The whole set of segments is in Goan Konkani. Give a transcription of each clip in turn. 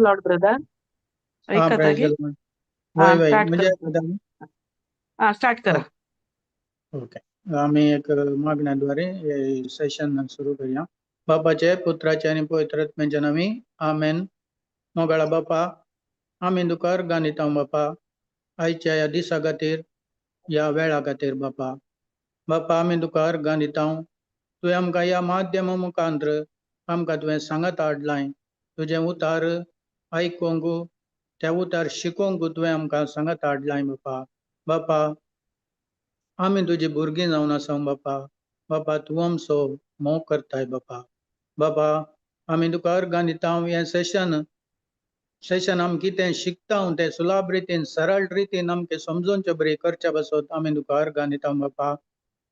Lord brother ऐकत आहे? वय वय म्हणजे स्टार्ट करा. ओके, आम्ही एक मागण्याद्वारे सेशन सुरू करूया. बापाचे, पुत्राचे आनी पवित्र आत्म्याच्या नांवी आमेन. मोगाळा बापा, आमी तुका अर्गां दिता बापा, आयच्या ह्या दिसा खातीर, ह्या वेळा खातीर बापा. बापा आमी तुका अर्गां दिता, तुवें आमकां ह्या माध्यमा मुखांत्र आमकां तुवें सांगात हाडलाय. तुजें उतार आयकूंक, त्या उतार शिकोवंक तुवें आमकां सांगात हाडलाय बापा. बापा आमी तुजी भुरगीं जावन आसा बापा. बापा तूं आमचो मोग करताय बापा. बापा आमी तुका अर्गां दिता, हें सेशन सेशन आमी कितें शिकता तें सुलाभ रितीन, सरळ रितीन आमकां समजूनचे बरी करच्या बसत आमी तुका अर्गां दिता बापा.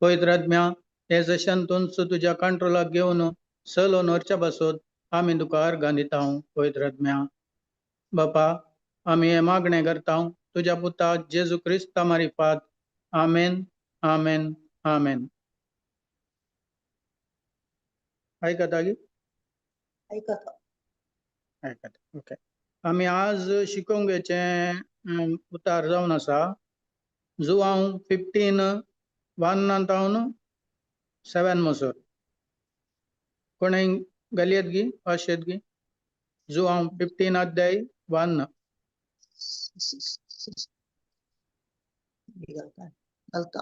पवित्र आत्म्या, हें सेशन तुमचो तुज्या कंट्रोलाक घेवन चलोवन व्हरच्या बसत आमी तुका अर्गां दिता पवित्र आत्म्या. बापा आमी हें मागणें करता तुज्या पुता जेजू क्रिस्ता मारिफात. आमेन, आमेन, आमेन. आयकता की? आयकता. आयकता. ओके, आमी आज शिकोवंक घेवचें उतार जावन आसा जुवांव 15:1 तावन 7 मोसर. कोणें घालयेत गी वाशेत गी? जुवांव 15 अध्याय 1. घालता.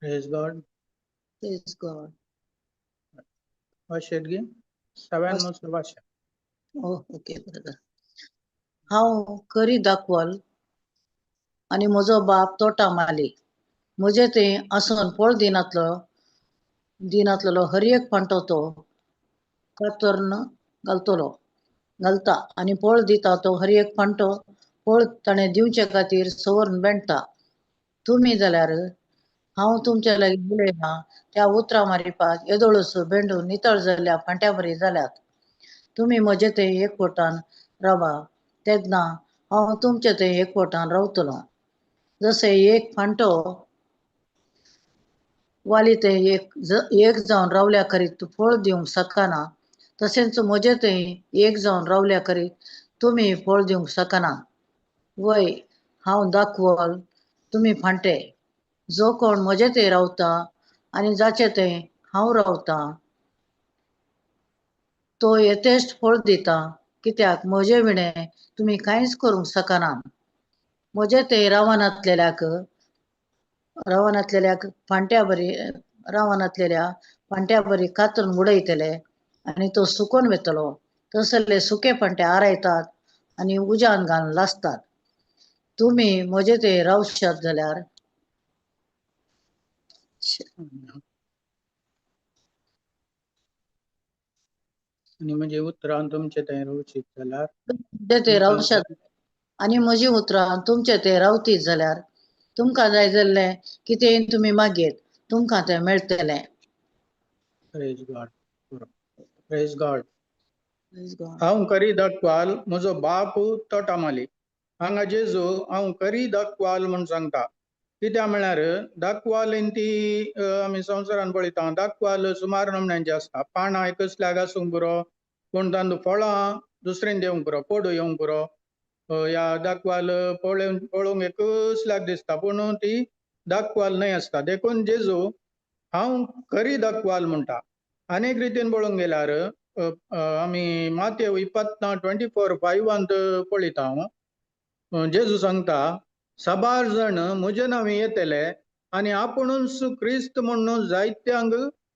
Praise God. Praise God. वाशेत गी 7 मोसर वाशेत. Okay brother. हांव करी दाखवल आनी म्हजो बाप तोटा माली. म्हजे थंय आसून फळ दिनातलो हर एक फांटो तो कातरून घालता आनी फळ दिता तो हर एक फांटो फळ ताणें दिवचे खातीर सवरून बेणटा. तुमी जाल्यार हांव तुमच्या लागीं उलयना त्या उतरां मारिपाक येदोळस बेंडून नितळ जाल्ल्या फांट्या बरी जाल्यात. तुमी म्हजे थंय एकवटान रावा, तेन्ना हांव तुमचे थंय एकवटान रावतलो. जशें एक फांटो वाली थंय एक जावन रावल्या करीत फळ दिवंक शकना, तशेंच म्हजे थंय एक जावन रावल्या करीत तुमी फळ दिवंक शकना. वय हांव दाखवल, तुमी फांटे. जो कोण म्हजे थंय रावता आनी जाचे थंय हांव रावता तो यथेश्ट फळ दिता, कित्याक म्हजे विणें तुमी कांयच करूंक शकना. म्हजे थंय रावनातलेल्याक रावनातलेल्या फांट्या बरी कातरून उडयतले आनी तो सुकोन वतलो. तसले सुके फांटे आरायतात आनी उज्यान घालून लासतात. तुमी म्हजे ते रावशात जाल्यार आनी म्हजी उतरां तुमचे थंय रावशीत जाल्यार, म्हजे ते रावशात आनी म्हजी उतरां तुमचे ते रावतीत जाल्यार तुमकां जाय जाल्लें कितेंय तुमी मागयत, तुमकां तें मेळटलें. Praise God, praise God. हांव करी दाखवाल म्हजो बाप तोटामाली. हांगा जेजू हांव करी दाखवाल म्हूण सांगता. कित्याक म्हळ्यार दाखवालीन ती आमी संवसारान पळयता, दाखवाल सुमार नमन्यांची आसता. पानां एकसल्याक आसूंक पुरो, पूण तांदूळ फळां दुसरेन देवंक पुरो, कोडू येवंक पुरो. ह्या दाखवाल पळोवंक एकसल्याक दिसता, पूण ती दाखवाल न्हय आसता. देखून जेजू हांव करी दाखवाल म्हणटा. आनी एक रितीन पळोवंक गेल्यार आमी मातेव 24:5 पळयता. हांव जेजू सांगता, साबार जण म्हजे नांवी येतले आनी आपुणूच क्रिस्त म्हणून जायत्यांक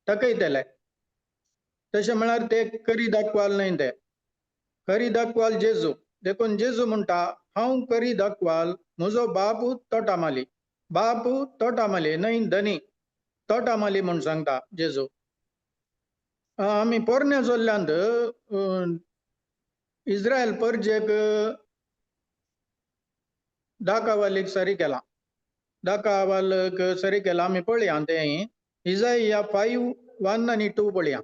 थकयतले. तशें म्हळ्यार ते करी दाखवाल न्हय, ते करी दाखवाल जेजू. देखून जेजू म्हणटा हांव करी दाखवाल म्हजो बाप तोटामाली. बाप तोटामाली न्हय धनी, तोटामाली म्हूण सांगता जेजू. आमी पोरण्या जोल्ल्यांत इस्रायल परजेक दाकावालीक सरी केला, दाकावालक सरी केला. आमी पळया तें इजाया 5:1 आनी 2 पळया.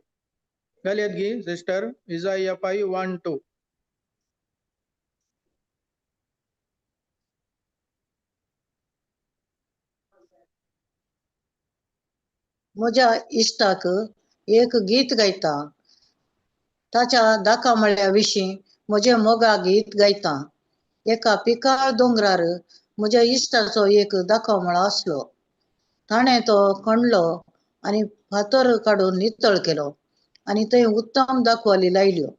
घालयत गी सिस्टर, इजाया 5:1 2. म्हज्या इश्टाक एक गीत गायता, ताच्या दाकामळ्या विशीं म्हजें मोगा गीत गायता. एका पिकाळ दोंगरार म्हज्या इश्टाचो एक दाकामळो आसलो. ताणें तो खणलो आनी फातर काडून नितळ केलो आनी थंय उत्तम दाखवाली लायल्यो.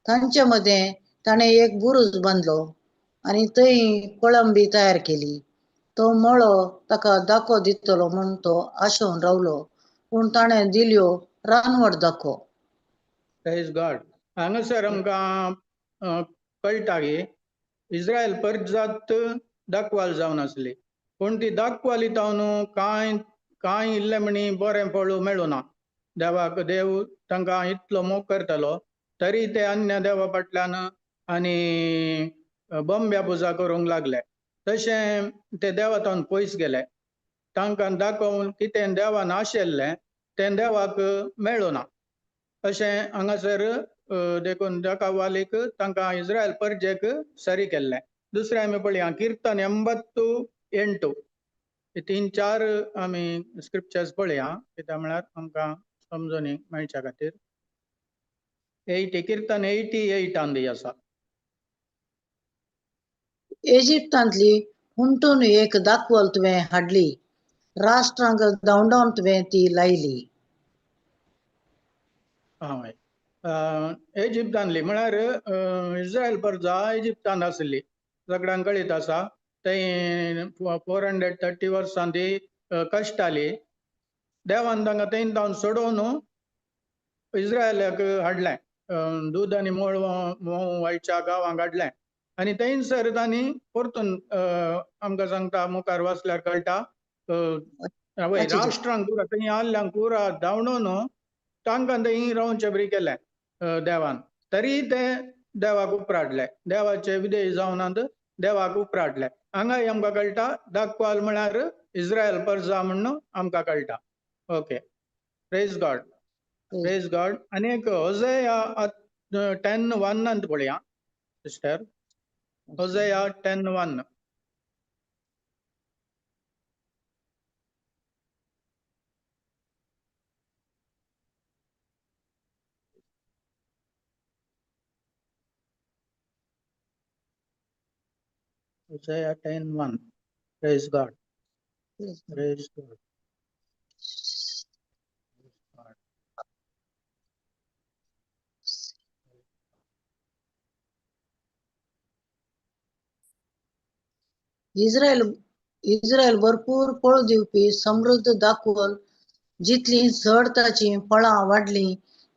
तांचे मदें ताणें एक बुरूज बांदलो आनी थंय कोळंबी तयार केली. तो मळो ताका दाखो दितलो म्हूण तो आशोवन रावलो, पूण ताणें दिल्यो रानवट दाखो. Praise God. हांगासर आमकां कळटा की इस्रायल परजात दाखवाल जावन आसली, पूण ती दाखवाली तावन कांय कांय इल्लें म्हणी बरें फळ मेळुना. देवाक देव तांकां इतलो मोग करतालो तरी ते अन्य देवा फाटल्यान आनी बंब्या पुजा करूंक लागले. तशें ते देवा तावन पयस गेले. तांकां दाखोवन कितें देवान आशिल्लें तें देवाक मेळुना. अशें हांगासर देखून दाकावालीक तांकां इस्रायल परजेक सरी केल्लें. दुसरें आमी पळया किर्तन 88. 3-4 आमी स्क्रिप्चर्स पळया, कित्याक म्हळ्यार आमकां समजून मेळच्या खातीर. 80 किर्तन 88 आसा. इजिप्तांतली हुंटून एक दाखवल तुवें हाडली, राष्ट्रांक धांवडावन तुवें ती लायली. हय, इजिप्तांतली म्हळ्यार इस्रायल परजा इजिप्तांत आसली, सगळ्यांक कळीत आसा. थंय 430 वर्सां ती कश्टाली. देवान तांकां थंय तावन सोडोवन इस्रायलाक हाडलें, दूद आनी मोळ म्होंव व्हाळच्या गांवांक हाडलें. आनी थंयसर तांणी परतून आमकां सांगता मुखार वाचल्यार कळटा, वय राष्ट्रांक पुरा थंय आहल्यांक पुरा धांवडोवन तांकां थंय रावचे बरी केलें देवान. तरी ते देवाक उपराडले, देवाचे विधेय जावनात देवाक उपराडले. हांगाय आमकां कळटा दाखवाल म्हळ्यार इस्रायल परजा म्हणून आमकां कळटा. Okay, praise God, praise God. आनी एक होजेया 10:1 पळया sister, होजेया 10:1. Hosea 10:1. Praise God. Praise God. Praise God. Israel Israel भरपूर फळ दिवपी समृद्ध दाखवल, जितली चड ताची फळां वाडली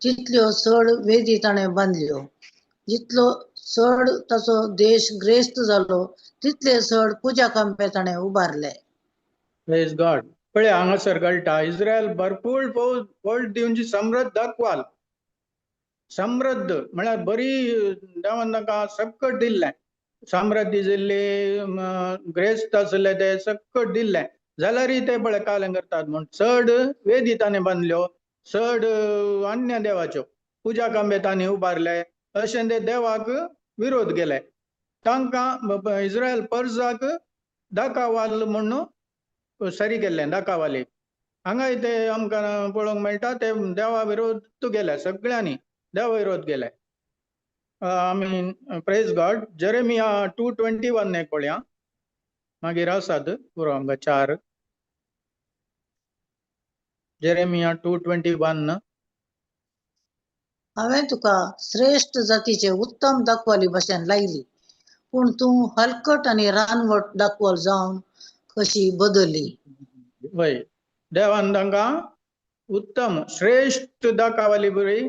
तितल्यो चड वेदी ताणें बांदल्यो, जितलो चड ताचो देश ग्रेस्त जालो तितले चड पुजा खांबे ताणें उबारले. प्रेज गॉड. पळय हांगासर कळटा इस्रायल भरपूर फळ दिवची समृद्ध दाखवाल, समृद्ध म्हळ्यार बरी देवान तांकां सक्कट दिल्लें, समृद्धी दिल्ली, ग्रेस्त आसले ते सक्कट दिल्लें, जाल्यारय ते पळय कालें करतात म्हूण चड वेदी ताणें बांदल्यो, चड अन्य देवाच्यो पुजा खांबे तांणी उबारले, अशें ते देवाक विरोध केले. तांकां इस्रायल परजाक दाकावाल म्हूण सरी केल्लें, दाकावाली हांगाय ते आमकां पळोवंक मेळटा, ते देवा विरोध गेले, सगळ्यांनी देवा विरोध केले. आमी प्रेज गॉड. जेरेमिया 2:21 एक पळया, मागीर आसात पुरो आमकां 4. जेरेमिया 2:21. हांवें तुका श्रेश्ठ जातीचे उत्तम दाखवाली भशेन लायली, पूण तूं हलकट आनी रानवट दाखवल जावन कशी बदलली. वय, देवान तांकां उत्तम श्रेश्ठ दाखवाली बरी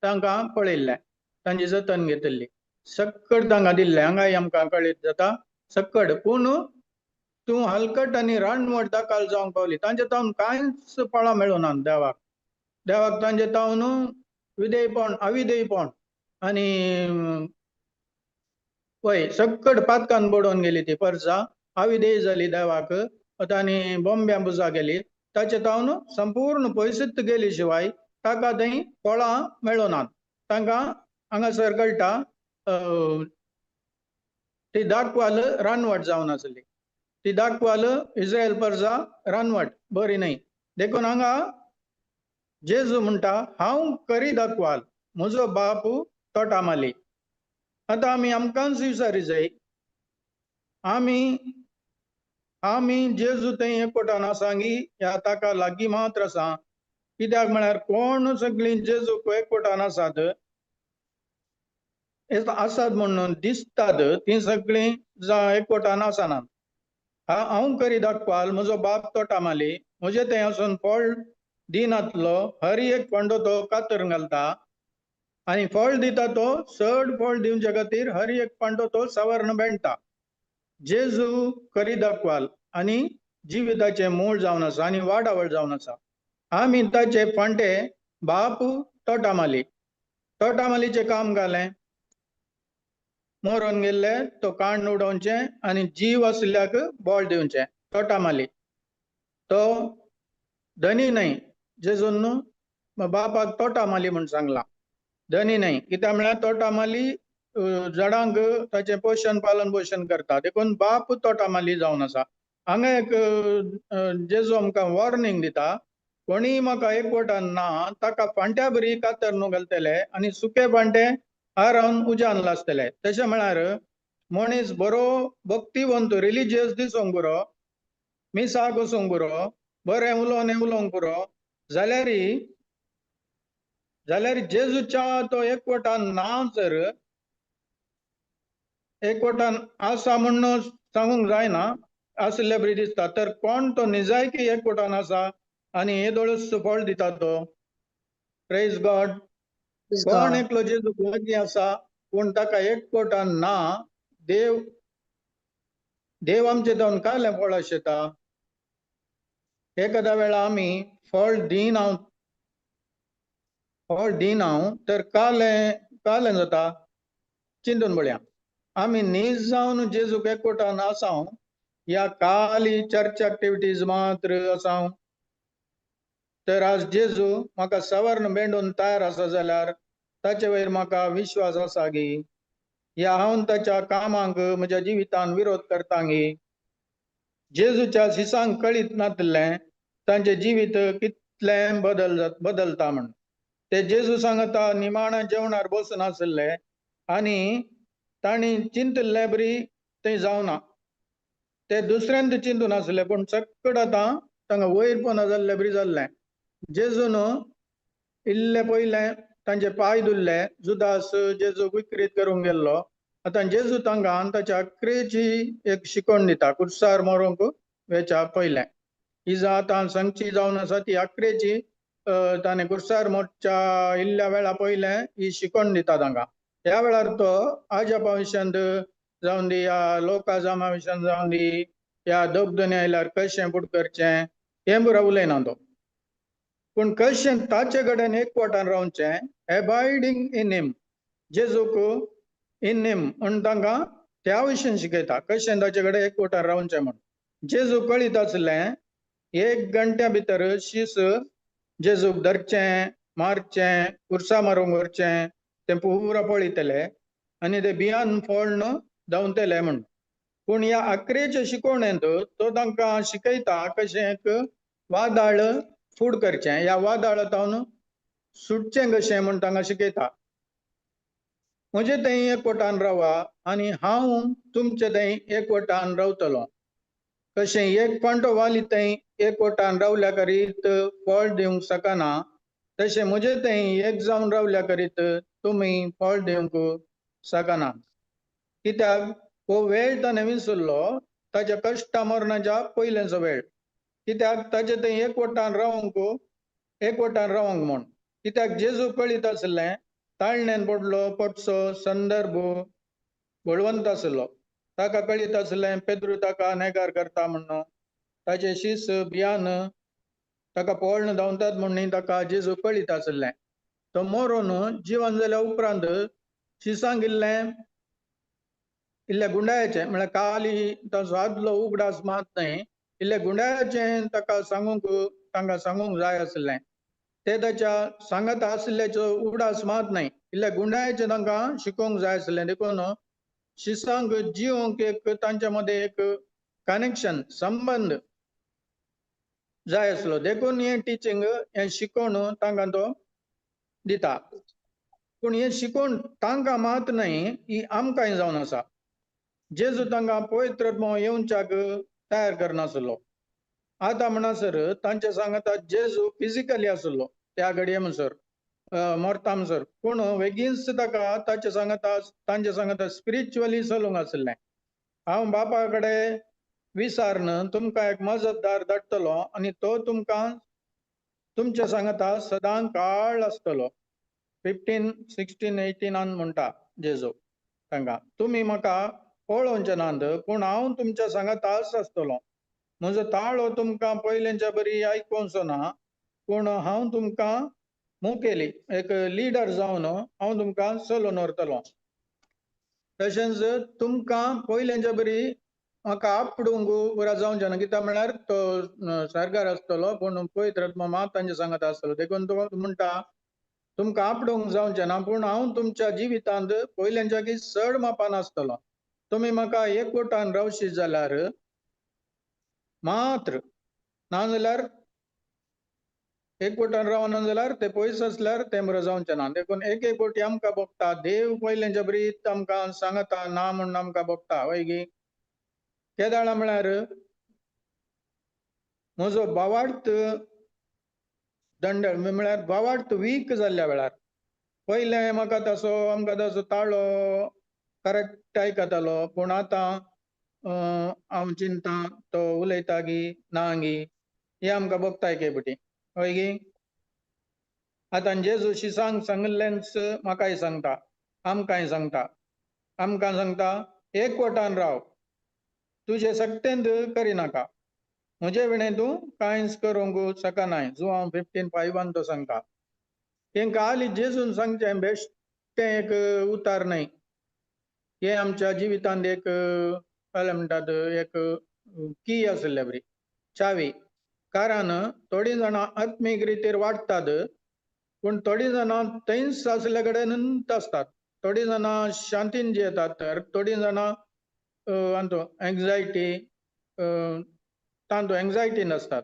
तांकां पळयल्लें, तांची जतन घेतिल्ली, सक्कड तांकां दिल्लें. हांगाय आमकां कळीत जाता सक्कड, पूण तूं हलकट आनी रानवट दाखल जावंक पावली, तांचे तावन कांयच फळां मेळूना देवाक. देवाक तांचे तावन विधेयपण अविधेयपण आनी वय सक्कड पातकान बडोवन गेली ती परजा, अविधेय जाली देवाक, आनी बोंब्यां पुजा केली, ताचे तावन संपूर्ण पयसुत गेली शिवाय ताका थंय फळां मेळनात. तांकां हांगासर कळटा ती दाखवाल रानवट जावन आसली, ती दाखवाल इस्रायल परजा रानवट बरी न्हय. देखून हांगा जेजू म्हणटा हांव करी दाखवाल, म्हजो बाप तोटामाली. आतां आमी आमकांच विचारी जाय, आमी आमी जेजू थंय एकवटान आसा गी ह्या ताका लागीं मात्र आसा? कित्याक म्हळ्यार कोण सगळीं जेजूक एकवटान आसात आसात म्हणून दिसतात, तीं सगळीं एकवटान आसनात. हांव करी दाखवाल, म्हजो बाप तोटामाली, म्हजे थंय वचून फळ दिनातलो हर एक फांडो तो कातर घालता, आनी फळ दिता तो चड फळ दिवचे खातीर हर एक फांडो तो सवर्ण बेणटा. जेजू करी दाखवाल आनी जिविताचें मूळ जावन आसा आनी वाडावळ जावन आसा. आमी ताचे फांटे बाप तोटामाली. तोटामालीचें काम घालें, मरोन गेल्ले तो कांड उडोवचें आनी जीव आशिल्ल्याक बळ दिवचें. तोटामाली तो धनी न्हय, जेजून बापाक तोटामाली म्हूण सांगलां, धनी न्हय. कित्याक म्हळ्यार तोटामाली झाडांक ताचें पोशण पालन पोशण करता, देखून बाप तोटामाली जावन आसा. हांगा एक जेजू आमकां वॉर्निंग दिता, कोणीय म्हाका एकवटान ना ताका फांट्या बरी कातर न्हू घालतले आनी सुके फांटे आरावन उज्यान लासतले. तशें म्हळ्यार मनीस बरो भक्तिवंत रिलिजियस दिसूंक पुरो, मिसाक वचूंक पुरो, बरें उलोवन उलोवंक पुरो, जाल्यार जाल्यार जेजूच्या तो एकवटान ना जर एकवटान आसा म्हूण सांगूंक जायना आसले बरी दिसता, तर कोण तो निजायकी एकवटान आसा आनी येदोळच फळ दिता तो. Praise God. कोण एकलो जेजूक लागीं आसा पूण ताका एकवटान ना, देव देव आमचे जावन कालें फळ आशेता. एखाद्या वेळा आमी फळ दिना, फळ दिना तर कालें कालें जाता. चिंतून पळया, आमी नीज जावन जेजूक एकवटान आसा या काली चर्च एक्टिविटीज मात्र आसा? तर आज जेजू म्हाका सवर्ण बेंडून तयार आसा जाल्यार ताचे वयर म्हाका विश्वास आसा गी? या हांव ताच्या कामांक म्हज्या जिवितान विरोध करता गी? जेजूच्या शिसांक कळीत नातलें तांचें जिवीत कितलें बदलता म्हण. ते जेजू सांगता निमाणा जेवणार बसून आसले आनी तांणी चिंतिल्लें बरी थंय जावना, ते दुसऱ्यांत चिंतून आसले, पूण सक्कड आतां तांकां वयर जाल्ले बरी जाल्लें. जेजून इल्ले पयलें तांचे पांय धुल्ले, जुदास जेजूक विक्रीत करूंक गेल्लो. आतां जेजू तांकां ताच्या अक्रेची एक शिकवण दिता कुर्सार मरूंक वेच्या पयलें. ही आतां सांगची जावन आसा ती अक्रेची ताणें कुर्सार मोडच्या इल्ल्या वेळा पयलें ही शिकवण दिता तांकां. ह्या वेळार तो आजपा विशयांत जावन दी, ह्या लोका जामा विशयांत जावन दी, ह्या दगदनी आयल्यार कशें फुड करचें हें पुरा उलयना तो. पूण कशें ताचे कडेन एकवटान रावचें, एबायडींग इन हिम, जेजूक इन हिम म्हूण तांकां त्या विशयान शिकयता, कशें ताचे कडेन एकवटान रावचें म्हूण. जेजू कळीत आसलें एक घंट्या भितर शीस जेजूक धरचें, मारचें, कुर्सा मारूंक व्हरचें, तें पुरा पळयतले आनी ते बियान फोडून धांवतले म्हूण. पूण ह्या आकरेचे शिकवणेंत तो तांकां शिकयता कशें एक वादळ फूड करचें, ह्या वादळांत सुटचें कशें म्हूण तांकां शिकयता. म्हजे थंय एकवटान रावा आनी हांव तुमचे थंय एकवटान रावतलो. कशें एक पांटो वाली थंय एकवटान रावल्या करीत फळ दिवंक शकना, तशें म्हजे थंय एक जावन रावल्या करीत तुमी फळ दिवंक शकना. कित्याक हो वेळ ताणें विसरलो, ताच्या कश्टा मरणाच्या पयल्याचो वेळ. कित्याक ताचे थंय एकवटान रावंक, एकवटान रावंक म्हूण. कित्याक जेजू कळीत आसलें ताळण्यान पडलो पडचो संदर्भ बळवंत आसलो. ताका कळीत आसलें पेद्रू ताका नेगार करता म्हणून, ताचे शीस बियान ताका पळोवन धांवतात म्हणून ताका जेजू कळीत आसलें. तो मरोन जिवन जाल्या उपरांत शिसांक इल्लें इल्ल्या गुंडायाचें, म्हळ्यार काली ताचो आदलो उगडास मात न्हय, इल्ल्या गुंडायाचें ताका सांगूंक, तांकां सांगूंक जाय आसलें. ते ताच्या सांगात आसल्याचो उगडास मात न्हय, इल्ल्या गुंडायाचें तांकां शिकोवंक जाय आसलें. देखून शिसांक जिवंक एक तांच्या मदें एक कनेक्शन, संबंद जाय आसलो. देखून हें टिचींग, हें शिकोवन तांकां तो दिता. पूण हें शिकोवन तांकां मात न्हय, ही आमकांय जावन आसा. जेजू तांकां पवित्र आत्मो येवच्याक तयार करनासलो. आतां म्हणसर तांचे सांगाता जेजू फिजिकली आसलो त्या घडये म्हणसर, मरता म्हणसर, पूण वेगींच ताका ताचे सांगाता, तांचे सांगाता स्पिरिच्युअली चलूंक आसलें. हांव बापा कडेन विसारन तुमकां एक मजतदार धाडटलो आनी तो तुमकां तुमच्या सांगाता सदां काळ आसतलो. 15, 16, 18 म्हणटा जेजू तांकां, तुमी म्हाका पळोवचें नात, पूण हांव तुमच्या सांगाताच आसतलो. म्हजो ताळो तुमकां पयलेंच्या बरी आयकोवचो ना, पूण हांव तुमकां मुखेली एक लिडर जावन हांव तुमकां चलोवन व्हरतलो. तशेंच तुमकां पयलेंच्या बरी म्हाका आपडूंक पुरा जावचें ना, कित्याक म्हळ्यार तो सरकार आसतलो, पूण पवित्र आत्मो मात तांचे सांगात आसतलो. देखून तो म्हणटा तुमकां आपडूंक जावचें ना, पूण हांव तुमच्या जिवितांत पयल्यांच्या की चड मापान आसतलो. तुमी म्हाका एकवटान रावशी जाल्यार मात्र, ना जाल्यार एकवटान रावना जाल्यार ते पयस आसल्यार तें बरें जावचें ना. देखून एक एक वटी आमकां भोगता, देव पयल्यांच्या बरीत आमकां सांगता ना म्हूण आमकां भोगता. हय गी? केदाळा म्हळ्यार म्हजो भावार्थ दंड म्हळ्यार भावार्थ वीक जाल्ल्या वेळार पयलें म्हाका तसो, आमकां तसो ताळो करेक्ट आयकतालो, पूण आतां हांव चिंता तो उलयता गी ना गी हें आमकां भोगता एके पटी. हय गी? आतां जेजू शिसांक सांगिल्लेंच म्हाकाय सांगता, आमकांय सांगता. आमकां सांगता एकवटान राव, तुजे सक्तेंत करिनाका, म्हजे विणें तूं कांयच करूंक शकनाय. जुआंव 15:5 तो सांगता. तेंकां हाली जेजून सांगचें बेश्टें एक उतार न्हय, हें आमच्या जिवितांत एक काय म्हणटात एक की आसल्या बरी चावी. कारण थोडीं जाणां आत्मीक रितीर वाडटात, पूण थोडीं जाणां थंयच आसल्या कडेन आसतात. थोडीं जाणां शांतीन जियेतात, तर थोडीं जाणां आनी एन्जायटी, तांतू एन्जायटीन आसतात.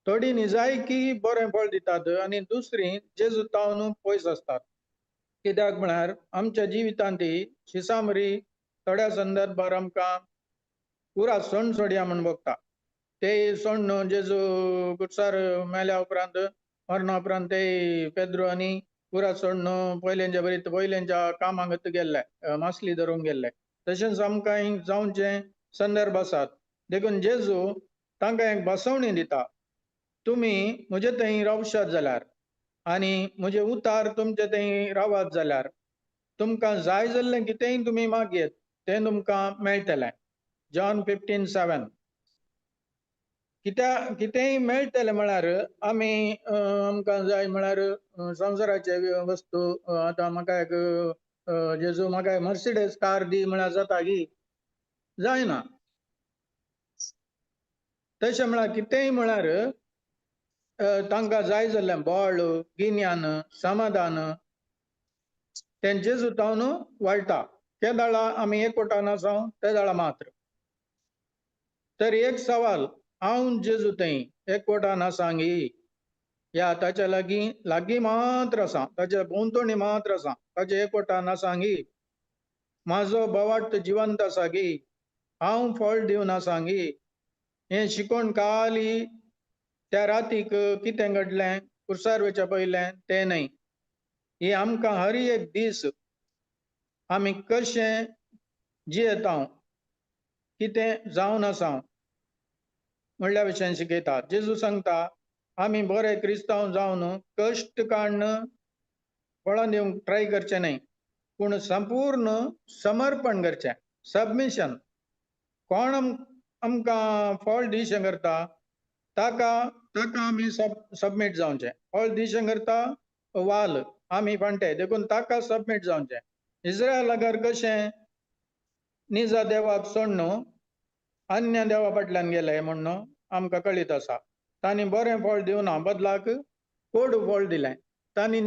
थोडीं निजायकी बरें फळ दितात आनी दुसरी जेजू तावन पयस आसतात. कित्याक म्हळ्यार आमच्या जिवितांत शिसामरी थोड्या संदर्भार आमकां पुरा सण सोडया म्हूण भोगता. ते सण जेजू कुटसार मेल्या उपरांत, मरणा उपरांत ते पेद्रो आनी पुरा सण पयल्यांच्या बरी पयल्यांच्या कामाक गेल्ले, मासली धरूंक गेल्ले. तशेंच आमकां जावचे संदर्भ आसात. देखून जेजू तांकां एक बसवणी दिता, तुमी म्हजे थंय रावशात जाल्यार आनी म्हजें उतार तुमचे थंय रावत जाल्यार तुमकां जाय जाल्लें कितेंय तुमी मागयत तें तुमकां मेळटलें. जॉन 15:7. कित्या कितेंय मेळटलें म्हळ्यार आमी आमकां जाय म्हळ्यार संवसाराचे वस्तू. आतां म्हाका एक जेजू म्हाका मर्सिडीज कार दी म्हळ्यार जाता गी? जायना. तशें म्हळ्यार कितेंय म्हळ्यार तांकां जाय जाल्लें बळ, गिन्यान, समाधान तें जेजू तावन वाळटा. ते दाळा आमी एकवटान आसा ते दाळा मात्र. तर एक सवाल, हांव जेजू थंय एकवटान आसा गी या ताच्या लागीं लागीं मात्र आसा, ताच्या भोंवतणी मात्र आसा, ताच्या एकवटान आसा गी? म्हाजो बवाट जिवंत आसा गी? हांव फळ दिवन आसा गी? हें शिकोवन काली त्या रातीक कितें घडलें कुर्सार वयच्या पयलें तें न्हय. ही आमकां हर एक दीस आमी कशें जियेता, कितें जावन आसा म्हणल्या विशयान शिकयता. जेजू सांगता आमी बरे क्रिस्तांव जावन कश्ट काडून फळां दिवंक ट्राय करचें न्हय, पूण संपूर्ण समर्पण करचें, सबमिशन. कोण आमकां फळ दिशें करता ताका ताका आमी सबमीट जावचें. फळ दिशें करता वाल, आमी फांटे, देखून ताका सबमीट जावचें. इस्रायलागर कशें निजा देवाक सोडून अन्य देवा फाटल्यान गेले म्हूण आमकां कळीत आसा. तांणी बरें फळ दिवना, बदलाक कोडू फळ दिलें. तांणी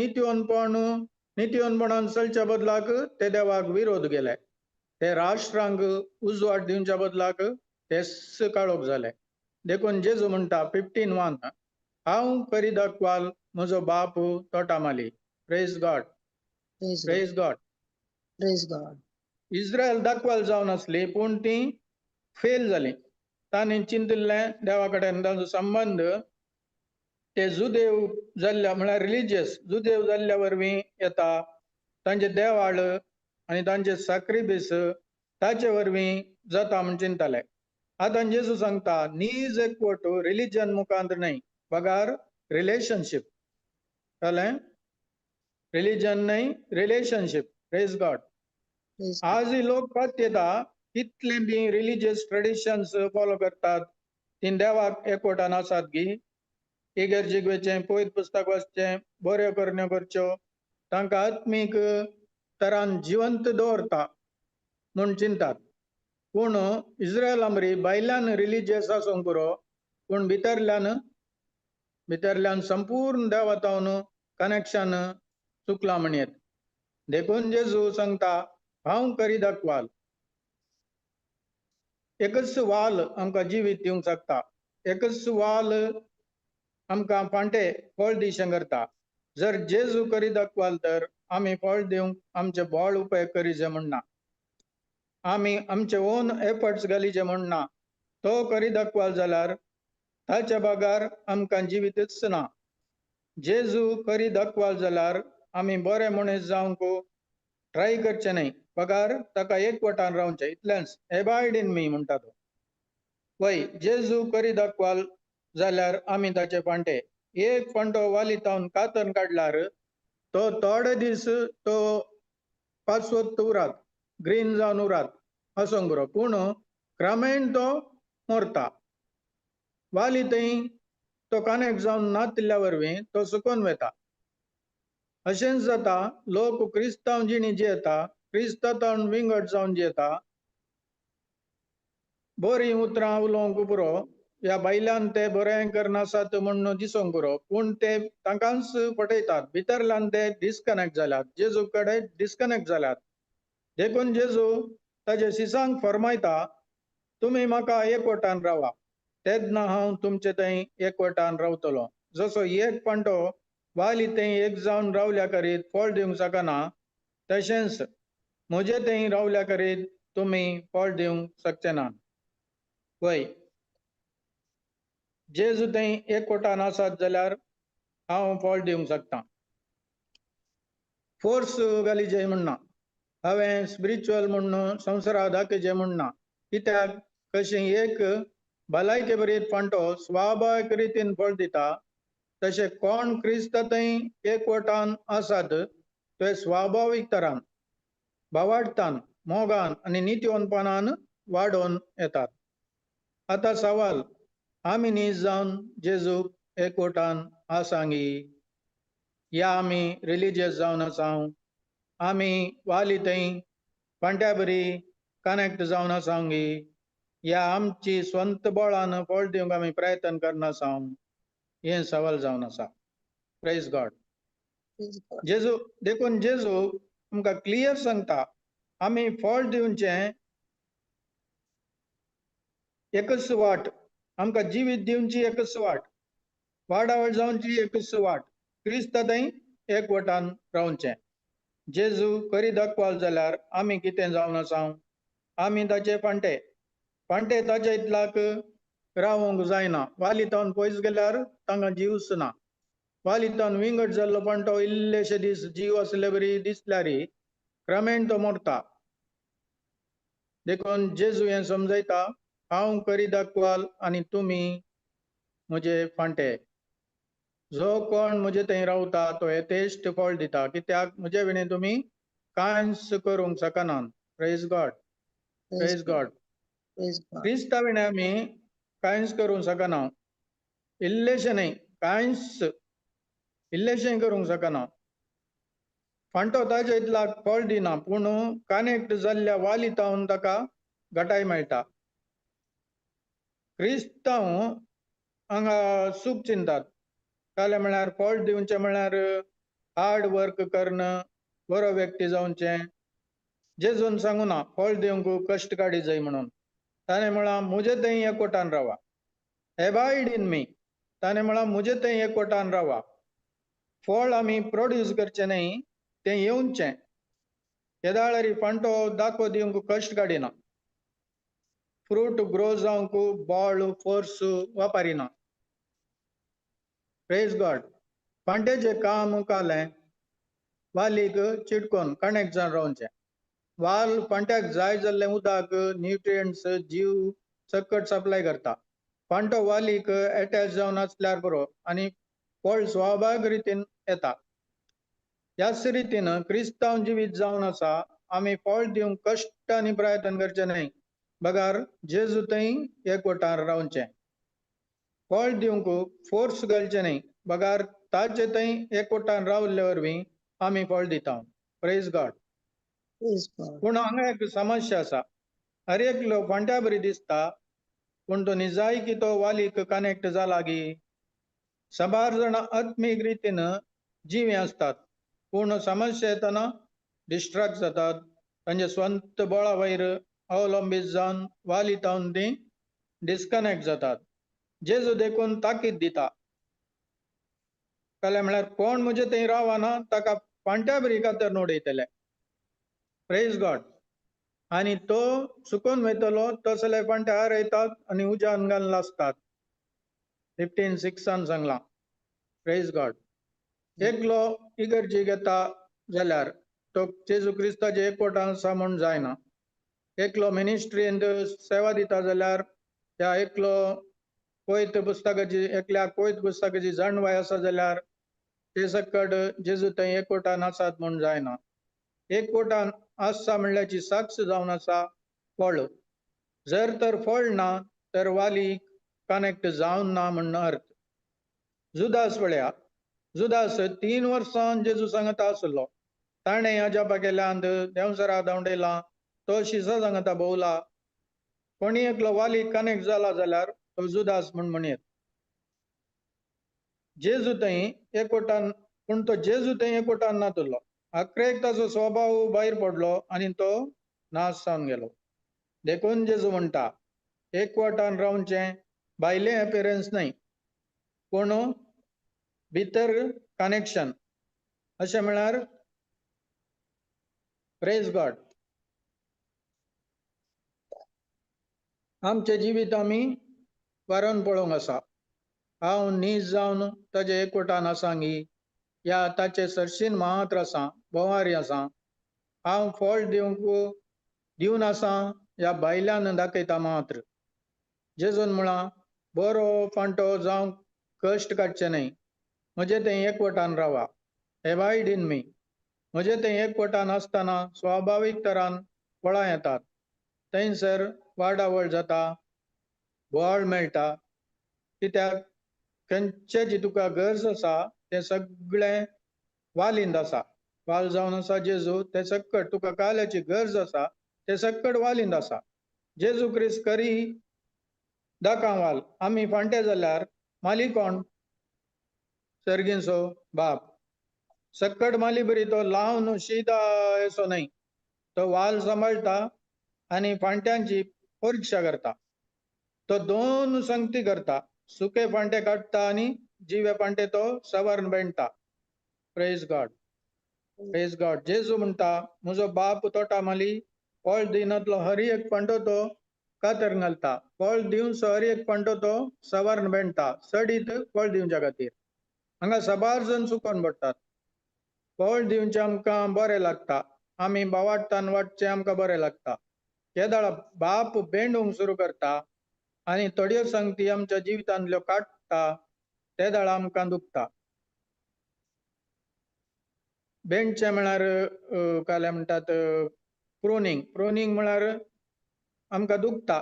नितीवनपणान चलच्या बदलाक ते देवाक विरोध गेले. ते राष्ट्रांक उजवाड दिवच्या बदलाक तेच काळोख जाले. देखून जेजू म्हणटा 15:1, हांव करी दाखवाल म्हजो बाप तोटामाली. Praise God, praise God, praise God. Israel दाखवाल जावन आसली पूण ती फेल जाली. तांणी चिंतिल्लें देवा कडेन तांचो संबंद ते जुदेव जाल्ल्या म्हळ्यार रिलिजियस जुदेव जाल्ल्या वरवीं येता. तांचे देवाळ आनी तांचे साक्रिबीस ताचे वरवीं जाता म्हूण चिंताले. आतां जेजू सांगता नीज एकवट रिलिजन मुखांत न्हय, बगार रिलेशनशीप. कळ्ळें? रिलिजन न्हय, रिलेशनशीप. Praise God. आज लोक पातयेता कितले बी रिलिजियस ट्रेडिशन्स फॉलो करतात, ती देवाक एकवटान आसात गी? इगर्जेक वचचें, पवित्र पुस्तक वाचचें, बऱ्यो करण्यो करच्यो, तांकां आत्मीक तरान जिवंत दवरता म्हूण चिंतात. पूण इस्रायला मरी भायल्यान रिलिजियस आसूंक पुरो, पूण भितरल्यान भितरल्यान संपूर्ण देवा तावन कनेक्शन चुकलां म्हणयेत. देखून जेजू सांगता हांव करी दाखवाल. एकच वाल आमकां जिवीत दिवंक शकता, एकच वाल आमकां फांटे फळ दिशें करता. जर जेजू करी दाखवाल तर आमी फळ दिवंक आमचे बळ उपयोग करीचे म्हण ना, आमी आमचे ओन एफर्ट्स घालीचे म्हण ना. तो करी दाखवाल जाल्यार ताच्या बगार आमकां जिवीतच ना. जेजू करी दाखवाल जाल्यार आमी बरे मनीस जावंक ट्राय करचें न्हय, बगार ताका एकवटान रावचें, इतलेंच. एबायड इन मी म्हणटा तो. वय, जेजू करी दाखवाल जाल्यार आमी ताचे फांटे. एक फांटो वाली तावन कातन काडल्यार तो थोडे दीस तो पाचवत उरात, ग्रीन जावन उरात आसूंक बरो, पूण क्रमेण तो मरता. वाली थंय तो कनेक्ट जावन नातिल्ल्या वरवीं तो सुकोन वता. अशेंच जाता लोक क्रिस्तांव जिणी जियेता, क्रिस्तांव विंगड जावन जियेता. बरीं उतरां उलोवंक पुरो, ह्या बायल्यान ते बरें करनासात म्हूण दिसूंक पुरो, पूण ते तांकांच फटयतात. भितरल्यान ते डिस्कनेक्ट जाल्यात, जेजू कडेन डिस्कनेक्ट जाल्यात. देखून जेजू ताजे शिसांक फरमायता तुमी म्हाका एकवटान रावा, तेन्ना हांव तुमचे थंय एकवटान रावतलो. जसो एक पांटो वाली थंय एक जावन रावल्या करीत फळ दिवंक शकना, तशेंच म्हजे थंय रावल्या करीत तुमी फळ दिवंक शकचे ना. वय, जेजू थंय एकवटान आसात जाल्यार हांव फळ दिवंक शकता. फोर्स घालीचे म्हणना, हांवें स्पिरिच्युअल म्हूण संवसारा दाखयचें म्हण ना. कित्याक कशें एक भलायके बरी फांटो स्वाभावीक रितीन फळ दिता, तशें कोण क्रिस्ता थंय एकवटान आसात ते स्वाभावीक तरान भावार्थान मोगान आनी नितीवंतपणान वाडोवन येतात. आतां सवाल, आमी नीज जावन जेजूक एकवटान आसांगी या आमी रिलिजियस जावन आसांव? आमी वाली थंय फांट्या बरी कनेक्ट जावन आसांगी या आमची स्वंत बळान फळ दिवंक आमी प्रयत्न करना आसांव? हें सवाल जावन आसा. Praise God. जेजू देखून जेजू आमकां क्लियर सांगता, आमी फळ दिवचें एकच वाट, आमकां जिवीत दिवची एकच वाट, वाडावळ जावची एकच वाट, क्रिस्ता थंय एकवटान रावचें. जेजू करी दाखवाल जाल्यार आमी कितें जावन आसांव? आमी ताचे फांटे, फांटे ताचे इतल्याक रावंक जायना. वाली तावन पयस गेल्यार तांकां जीवच ना. वाली तावन विंगड जाल्लो फांटो इल्लेशे दीस जीव आसले बरी दिसल्यार क्रमेण तो मोरता. देखून जेजू हें समजयता, हांव करी दाखवाल आनी तुमी म्हजे फांटे. जो कोण म्हजे थंय रावता तो यथेश्ट फळ दिता, कित्याक म्हजे विणे तुमी कांयच करूंक शकनात. Praise God. Praise God. क्रिस्ता विणे आमी कांयच करूंक शकना, इल्लेशें न्हय, कांयच इल्लेशें करूंक शकना. फांटो ताजे इतल्याक फळ दिना, पूण कनेक्ट जाल्ल्या वाली तावन ताका घटाय मेळटा. क्रिस्तांव हांगा सूख चिंतात, काले म्हळ्यार फळ दिवचें म्हळ्यार हार्ड वर्क करून बरो व्यक्ती जावचें. जेजून सांगूना फळ दिवंक कश्ट काडी जाय म्हणून. ताणें म्हळां म्हजे थंय एकवटान रावा, एबायड इन मी. ताणें म्हळां म्हजे थंय एकवटान रावा. फळ आमी प्रोड्यूस करचें न्हय, तें येवचें. केदाळारी फांटो दाखो दिवंक कश्ट काडिना, फ्रूट ग्रो जावंक बॉल फोर्स वापरिना. Praise God. फांटेचें काम कालें वालीक चिटकोन कनेक्ट जावन रावचें. वाल फांट्याक जाय जाल्लें उदक, न्युट्रियंट्स, जीव सकट सप्लाय करता. फांटो वालीक एटॅच जावन आसल्यार बरो आनी फळ स्वाभावीक रितीन येता. ह्याच रितीन क्रिस्तांव जिवीत जावन आसा. आमी फळ दिवंक कश्ट आनी प्रयत्न करचें न्हय, बगार जेजू थंय एकवटान रावचें. फळ दिवंक फोर्स घालचें न्हय, बगार ताचे थंय एकवटान रावल्ले वरवीं आमी फळ दिता. Praise God. पूण हांगा एक समस्या आसा, हर एकलो फांट्या बरी दिसता, पूण तो निजायकी तो वालीक कनेक्ट जाला गी? साबार जाणां आत्मीक रितीन जिवीं आसतात, पूण समस्या येतना डिस्ट्रॅक्ट जातात. तांचे स्वंत बळा वयर अवलंबीत जावन वाली तावन ती डिस्कनेक्ट जातात. जेजू देखून ताकीद दिता, कळ्ळें म्हळ्यार कोण म्हजे थंय रावना ताका फांट्या बरी कातर उडयतले. Praise God. आनी तो सुकोन वयतलो तसले फांटे हारयतात आनी उज्यान घालून लासतात. 15:6 सांगलां. Praise God. एकलो इगर्जी घेता जाल्यार तो जेजू क्रिस्ताचे एकवटान आसा म्हूण जायना. एकलो मिनिस्ट्रींत सेवा दिता जाल्यार त्या एकलो कोयत पुस्तकाची, एकल्याक कोयत पुस्तकाची जाणवाय आसा जाल्यार ते सकट जेजू थंय एकवटान आसात म्हूण जायना. एकवटान आसा म्हणल्याची साक्ष जावन आसा फळ. जर तर फळ ना तर वाली कनेक्ट जावन ना म्हण अर्थ. जुदास पळया, जुदास 3 वर्सां जेजू सांगता आसलो. ताणें अजापा केल्यांत, देंवसरा धांवडयला, तो शिसा सांगता भोवला. कोणी एकलो वाली कनेक्ट जाला जाल्यार तो जुदास म्हूण म्हणयत. जेजू थंय एकवटान, पूण तो जेजू थंय एकवटान नातलो. अकरेक ताचो स्वभाव भायर पडलो आनी तो नाश जावन गेलो. देखून जेजू म्हणटा एकवटान रावचें, भायलें एपिरन्स न्हय, पूण भितर कनेक्शन. अशें म्हळ्यार प्रेज गॉड. आमचें जिवीत आमी वारोवन पळोवंक आसा. हांव नीज जावन ताजे एकवटान आसांगी या ताचे सरशीन मात्र आसा, भोंवारी आसा. हांव फळ दिवंक दिवन आसा या भायल्यान दाखयता मात्र. जेजून म्हळां बरो फांटो जावंक कश्ट काडचे न्हय, म्हजे थंय एकवटान रावा, एबायड इन मी. म्हजे थंय एकवटान आसतना स्वाभावीक तरान फळां येतात, थंयसर वाडावळ जाता, बोवाळ मेळटा. कित्याक खंयचे जी तुका गरज आसा तें सगळें वालींत आसा. वाल जावन आसा जेजू, तें सक्कट तुका काल्याची गरज आसा तें सक्कट वालींत आसा. जेजू क्रिस्त करी दाकां वाल. आमी फांटे जाल्यार माली कोण? सर्गींचो बाप. सक्कट माली बरी तो लावन शिदा येसो न्हय, तो वाल सांबाळटा आनी फांट्यांची परिक्षा करता. तो दोन संगती करता, सुके फांटे काडटा आनी जिवे फांटे तो सवारून बेणटा. Praise God, praise God. जेजू म्हणटा म्हजो बाप तोटा माली फळ दिनातलो हर एक फांटो तो कातर घालता, फळ दिवन हर एक फांटो तो सवारून बेणटा, सडीत फळ दिवच्या खातीर. हांगा साबार जण चुकोन पडटात. फळ दिवचें आमकां बरें लागता, आमी बावाट्टान वाटचें आमकां बरें लागता. केदाळा बाप बेंडूंक सुरू करता आनी थोड्यो संगती आमच्या जिवितांतल्यो काडटा, ते दाळा आमकां दुखता. बेंडचें म्हळ्यार काल्या म्हणटात प्रोनींग. प्रोनींग म्हळ्यार आमकां दुखता,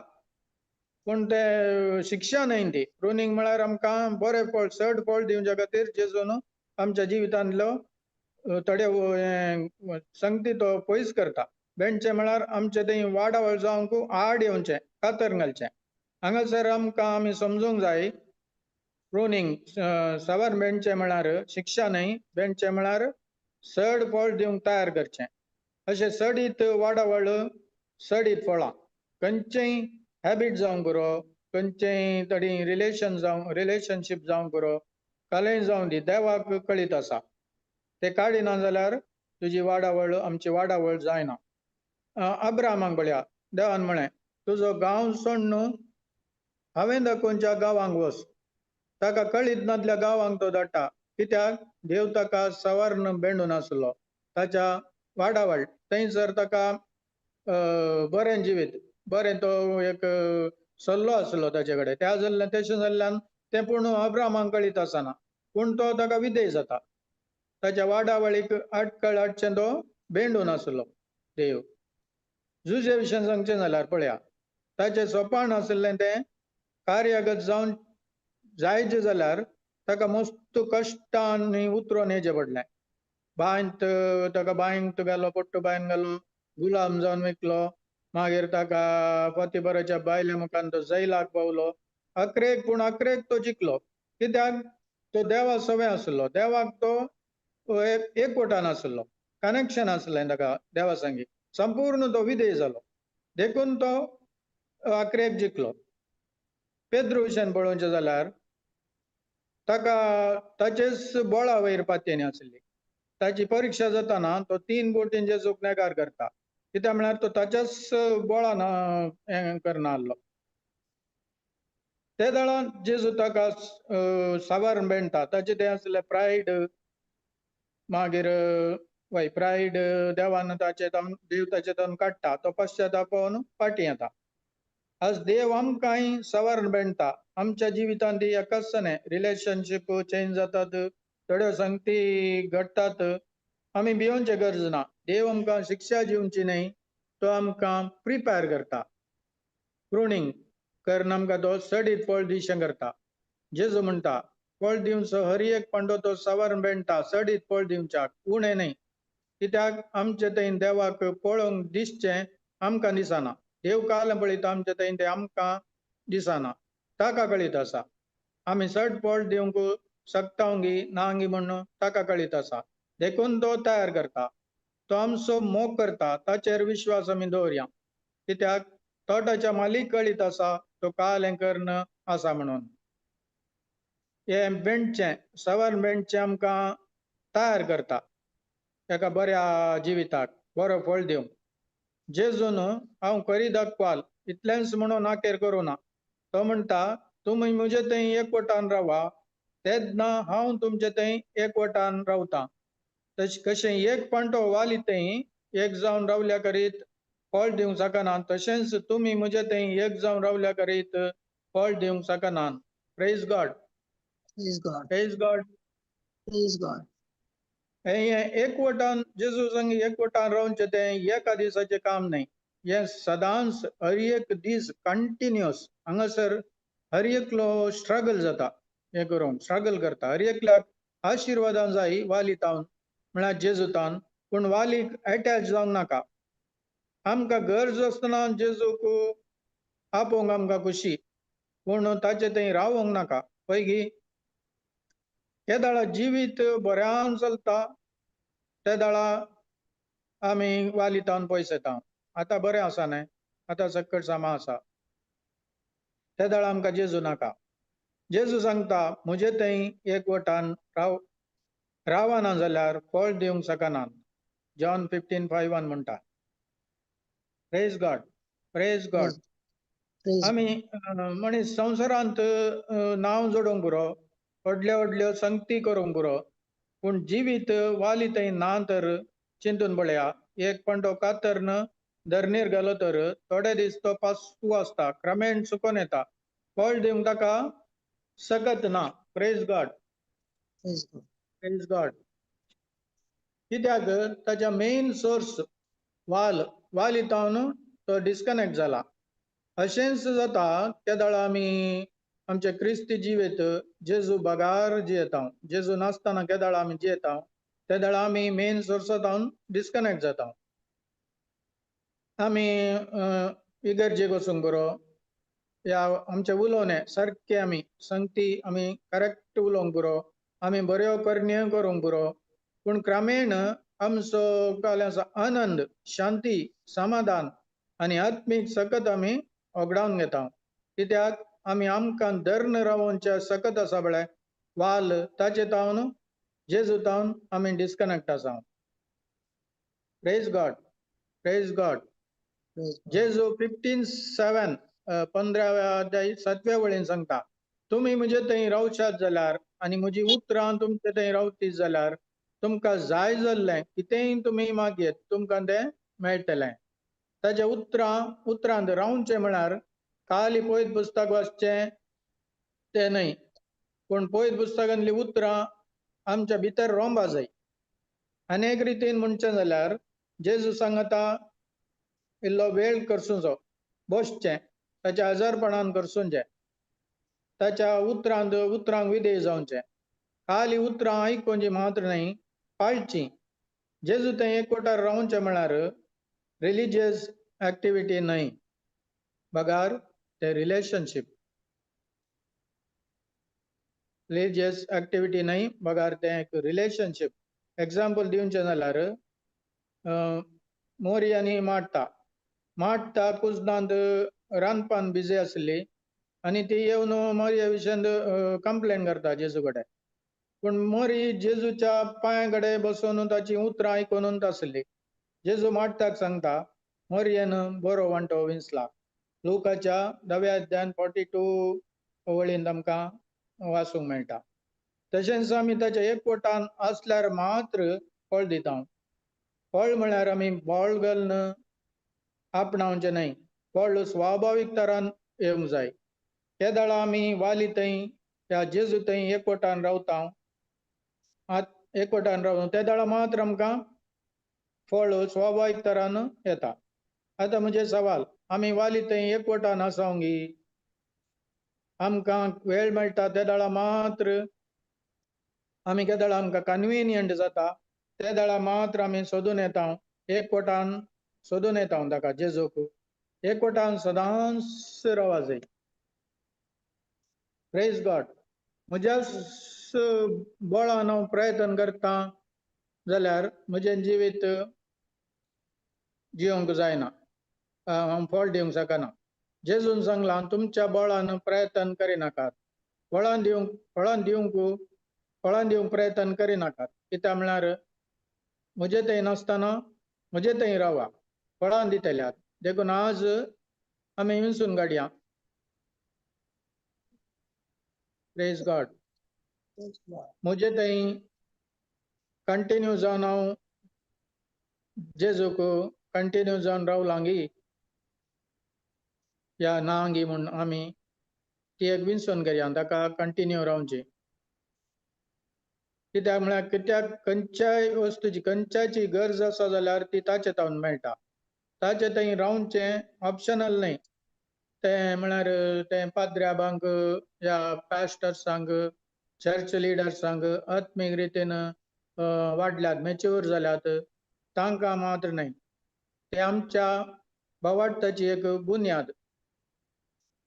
पूण तें शिक्षा न्हय ती. प्रोनींग म्हळ्यार आमकां बरें फळ, चड फळ दिवच्या खातीर जेजून आमच्या जिवितांतलो थोडे संगती तो पयस करता. बेंडचें म्हळ्यार आमचें थंय वाडावळ जावंक आड येवचें, कातर घालचें. हांगासर आमकां आमी समजूंक जाय, प्रोनींग सवार बेंडचें म्हळ्यार शिक्षा न्हय, बेंडचें म्हळ्यार चड फळ दिवंक तयार करचें. अशें सडीत वाडावळ, सडीत फळां, खंयचेय हॅबीट जावंक पुरो, खंयचेय थोडी रिलेशन जावं, रिलेशनशीप जावंक पुरो, कालें जावं दी, देवाक कळीत आसा. ते काडिना जाल्यार तुजी वाडावळ, आमची वाडावळ जायना. अब्राहमाक पळया, देवान म्हळें तुजो गांव सोडून न्हू हांवें दाखोवच्या गांवांक वच. ताका कळीत नातल्या गांवांक तो धाडटा, कित्याक देव ताका सवार्ण बेंडून आसलो. ताच्या वाडावळ थंयसर ताका बरें जिवीत, बरें तो एक सल्लो आसलो ताचे कडेन. त्या जाल्ल्यान तशें जाल्ल्यान तें पूण अब्राहमाक कळीत आसना, पूण तो ताका विधेय जाता. ताच्या वाडावळीक आटकळ हाडचें तो बेंडून आसलो देव. जुजे विशयान सांगचें जाल्यार पळया, ताचें सोपाण आशिल्लें तें कार्यागत जावन जायचें जाल्यार ताका मस्त कश्टान उतरोन येचें पडलें. बांयत ताका बांयत घालो, पोट्टो बांयन घालो, गुलाम जावन विकलो. मागीर ताका पोतीफराच्या बायले मुखान तो जैलाक पावलो. अकरेक पूण अकरेक तो जिखलो, कित्याक तो देवा सवय आसलो, देवाक तो एकवटान आसलो, कनेक्शन आसलें ताका देवा संगी, संपूर्ण तो विधेय जालो, देखून तो अकरेक जिखलो. पेद्रू विशयान पळोवचें जाल्यार ताका ताचेच बोळा वयर पातयेनी आसली. ताची परिक्षा जाताना तो 3 बोटींचे जेजूक नेगार करता, कित्याक म्हळ्यार तो ताच्याच बोळान हें करना आहलो. ते दळान जेजू ताका सावार बेणटा, ताचें तें आसलें प्रायड. मागीर वय प्रायड देवान ताचे देव ताचे तावन काडटा, तो पश्चातापावन फाटीं येता. आज देव आमकांय सवार बेणटा. आमच्या जिवितांत ती एकच न्हय, रिलेशनशीप चेंज जातात, थोड्यो संगती घडटात, आमी भियोवचे गरज ना. देव आमकां शिक्षा दिवची न्हय, तो आमकां प्रिपेर करता, प्रुनींग करून आमकां तो सडीत फळ दिशें करता. जेजू म्हणटा फळ दिवचो हर एक पांडो तो सवार बेणटा, सडीत फळ दिवच्याक उणें न्हय, कित्याक आमचे थंय देवाक पळोवंक दिसचें आमकां दिसना. देव काल पळयता आमचे थंय तें आमकां दिसना, ताका कळीत आसा. आमी चड फळ दिवंक शकता नांगी म्हणून ताका कळीत आसा, देखून तो तयार करता, तो आमचो मोग करता, ताचेर विश्वास आमी दवरया, कित्याक तोटाच्या मालीक कळीत आसा तो काल हें करून आसा म्हणून. हें बेणचें सवार बेणचें आमकां तयार करता एका बऱ्या जिविताक, बरो फळ दिवंक. जेजून हांव करी दाखवाल इतलेंच म्हणून नाकेर करूं ना, तो म्हणटा तुमी म्हजे थंय एकवटान रावा, तेन्ना हांव तुमचे थंय एकवटान रावता. तशें कशें एक पांटो वाली थंय एक जावन रावल्या करीत फळ दिवंक शकना, तशेंच तुमी म्हजे थंय एक जावन रावल्या करीत फळ दिवंक शकना. Praise God, praise God, praise God. Praise God. हें एकवटान जेजू संग एकवटान रावचें तें एका दिसाचें काम न्हय, हें सदांच हर एक दीस कंटिन्युअस. हांगासर हर एकलो स्ट्रगल जाता, हें करूंक स्ट्रगल करता. हर एकल्याक आशिर्वादान जाय वाली तावन म्हळ्यार जेजू तावन, पूण वालीक एटॅच जावंक नाका. आमकां गरज आसतना जेजूक आपोवंक आमकां खुशी, पूण ताचे थंय रावोंक नाका. पयगी केदाळा जिवीत बऱ्यान चलता तेदाळा आमी वाली तावन पयस येता. आतां बरें आसा न्हय, आतां सक्कड सामा आसा, तेदाळा आमकां जेजू नाका. जेजू सांगता म्हजे थंय एकवटान रावना जाल्यार फळ दिवंक शकना. जॉन 15:5 म्हणटा. Praise God, praise God. आमी मनीस संवसारांत नांव जोडूंक पुरो, व्हडल्यो व्हडल्यो संगती करूंक पुरो, पूण जिवीत वाली थंय ना तर चिंतून पळया. एक पण तो कातरन धरणीर घालो तर थोडे दीस तो पासू आसता, क्रमेण सुकोन येता, फळ दिवंक ताका सकत ना. Praise God, praise God. कित्याक ताच्या मेन सोर्स वाल, वाली तावन तो डिस्कनेक्ट जाला. अशेंच जाता तेदाळा आमी आमचे क्रिस्ती जिवीत जेजू बगार जियेता, जेजू नासतना केदाळा आमी जियेता, तेदाळा आमी मेन सोर्सा तावन डिस्कनेक्ट जाता. आमी इगर्जेक वचूंक बरो या आमचें उलोवणें सारकें आमी संगती आमी करेक्ट उलोवंक पुरो, आमी बऱ्यो करण्यो करूंक पुरो, पूण क्रमेण आमचो काल्याचो आनंद, शांती, समाधान आनी आत्मीक सकत आमी ओगडावन घेता. कित्याक आमी आमकां धर्ण रावोवच्या सकत आसा पळय वाल, ताचे तावन जेजू तावन आमी डिस्कनेक्ट आसा. Praise God, praise God. जेजू 15:7 15व्या अध्याय 7व्या वळीन सांगता, तुमी म्हजे थंय रावशात जाल्यार आनी म्हजी उतरां तुमचे थंय रावतीत जाल्यार तुमकां जाय जाल्लें कितेंय तुमी मागयत तुमकां तें मेळटलें. ताच्या उतरां उतरांत रावचें म्हळ्यार खाली पयत पुस्तक वाचचें तें न्हय, पूण पयत पुस्तकांतलीं उतरां आमच्या भितर रोंबा जाय. आनी एक रितीन म्हणचें जाल्यार जेजू सांगता इल्लो वेळ करसुचो, बसचें, ताच्या आजारपणान करसुचें, ताच्या उतरांत उतरांक विधेय जावचें. खाली उतरां आयकुची मात्र न्हय, पाळची. जेजू थंय एकवटार रावचें म्हळ्यार रिलिजियस एक्टिविटी न्हय, बगार ते रिलेशनशीप. रिलिजियस एक्टिविटी न्हय, बगार तें एक रिलेशनशीप. एग्जाम्पल दिवचें जाल्यार मोरी आनी माट्टा, माट्टा कुजनांत रांदपान बिजी आसली आनी ती येवन मोरये विशयांत कंप्लेन करता जेजू कडेन. पूण मोरी जेजूच्या पांया कडेन बसून ताची उतरां आयकून आसली. जेजू माट्टाक सांगता मोरयेन बरो वांटो विंचला. लुकाच्या 10व्या अध्यायान 42 वळीन आमकां वाचूंक मेळटा. तशेंच आमी ताच्या एकवटान आसल्यार मात्र फळ दिता. फळ म्हळ्यार आमी बळ घालून आपणावचें न्हय, फळ स्वाभावीक तरान येवंक जाय. तेदाळा आमी वाली थंय त्या जेजू थंय एकवटान रावता, एकवटान रावता तेदाळा मात्र आमकां फळ स्वाभावीक तरान येता. आतां म्हजें सवाल, आमी वाली थंय एकवटान आसावंगी? आमकां वेळ मेळटा तेदाळा मात्र आमी केदाळा आमकां कन्विनियंट जाता तेदाळा मात्र आमी सोदून येता, एकवटान सोदून येता ताका जेजूक. एकवटान सदांच रावा जाय. Praise God. म्हज्या बळान हांव प्रयत्न करता जाल्यार म्हजें जिवीत जिवंक जायना, हांव फळ दिवंक शकना. जेजून सांगलां तुमच्या बळान प्रयत्न करिनाकात, फळां दिवंक फळां दिवंक फळां दिवंक प्रयत्न करिनाकात. कित्याक म्हळ्यार म्हजे थंय नासतना म्हजे थंय रावा, फळां दितल्यात. देखून आज आमी विंचून काडया. Praise God. म्हजे थंय कंटिन्यू जावन हांव जेजूक कंटिन्यू जावन रावलांगी या नांगी म्हूण आमी ती एक विंचून करया, ताका कंटिन्यू रावची. कित्याक म्हळ्यार कित्याक खंयच्याय वस्तूची खंयच्याची गरज आसा जाल्यार ती ताचे तावन मेळटा. ताचे थंय रावचें ऑप्शनल न्हय. तें म्हळ्यार तें पाद्र्याबांक या पास्टर्सांक, चर्च लिडर्सांक आत्मीक रितीन वाडल्यात, मॅच्युअर जाल्यात तांकां मात्र न्हय. ते आमच्या भावार्थाची एक बुन्याद.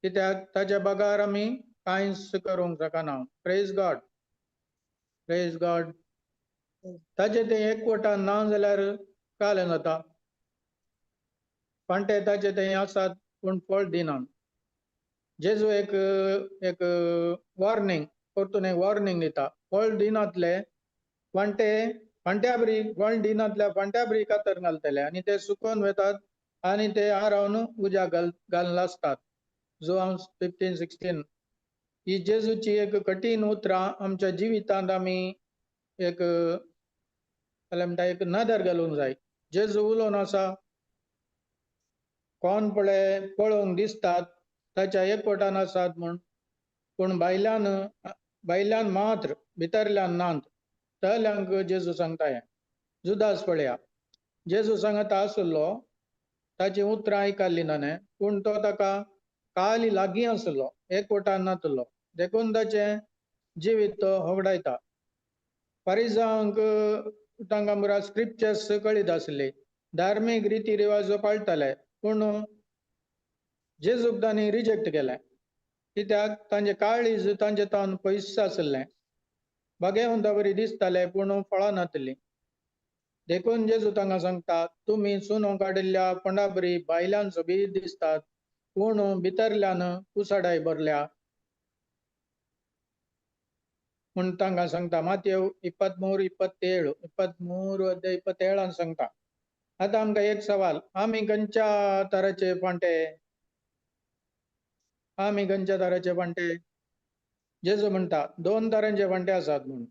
कित्याक ताच्या बगार आमी कांयच करूंक शकना. Praise God, praise God. ताचे ते एकवटान ना जाल्यार कालें जाता. फांटे ताचे ते आसात पूण फळ दिना. जेजू एक एक वॉर्निंग, परतून एक वॉर्निंग दिता. फळ दिनातले फांटे, फांट्या बरी फळ दिनातल्या फांट्या बरी कातर घालतले आनी ते सुकोवन वतात आनी ते आरावन उज्या घालून आसतात. जुवांव 15-16. ही जेजूची एक कठीण उतरां आमच्या जिवितांत आमी एक म्हणटा एक नदर घालूंक जाय. जेजू उलोवन आसा, कोण पळय पळोवंक दिसतात ताच्या एकवटान आसात म्हूण, पूण भायल्यान भायल्यान मात्र, भितरल्यान नात. तल्यांक जेजू सांगता हें. जुदास पळया, जेजू सांगता आसलो, ताची उतरां आयकल्ली ना न्ही, पूण तो ताका काली लागीं आसलो, एकवटान नातलो, देखून ताचें जिवीत तो होगडायता. फारिजांक तांकां पुरा स्क्रिप्चर्स कळीत आसली, धार्मीक रिती रिवाज पाळटाले, पूण जेजूक तांणी रिजेक्ट केलें. कित्याक तांचे काळीज तांचे तावन पयस आसलें. बागेवंता बरी दिसताले पूण फळां नातलीं. देखून जेजू तांकां सांगता, तुमी चुनो काडिल्ल्या फोंडा बरी भायल्यान सोबीत दिसतात, पूण भितरल्यान कुसाडाय भरल्या म्हूण तांकां सांगता. मातयेव 23-27, 23 अध्याय 27 सांगता. आतां आमकां एक सवाल, आमी खंयच्या तराचे फांटे? आमी खंयच्या तराचे फांटे? जेजू म्हणटा दोन तरांचे फांटे आसात म्हूण.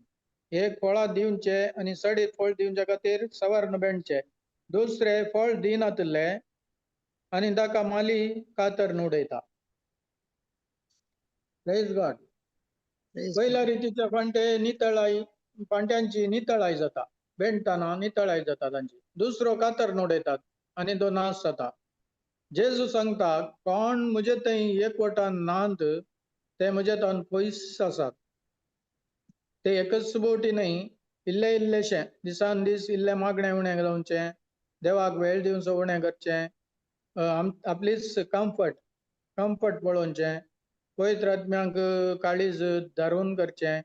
एक फळां दिवचे आनी सडीत फळ दिवचे खातीर सवर्ण बेणचे, दुसरे फळ दिनातले आनी ताका माली कातर उडयता. Praise God. पयल्या रितीचे फांटे नितळाय, फांट्यांची नितळाय जाता, बेणटाना नितळाय जाता तांची. दुसरो कातर उडयतात आनी तो नाश जाता. जेजू सांगता, कोण म्हजे थंय एकवटान नात ते म्हजे तावन पयस आसात. ते एकच बोटी न्हय, इल्ले इल्लेशे दिसान दीस इल्ले मागणें उणें जावचें, देवाक वेळ दिवचो उणें करचें, आपलीच कम्फर्ट कम्फर्ट पळोवचें, पवित्र आत्म्यांक काळीज धरून करचें.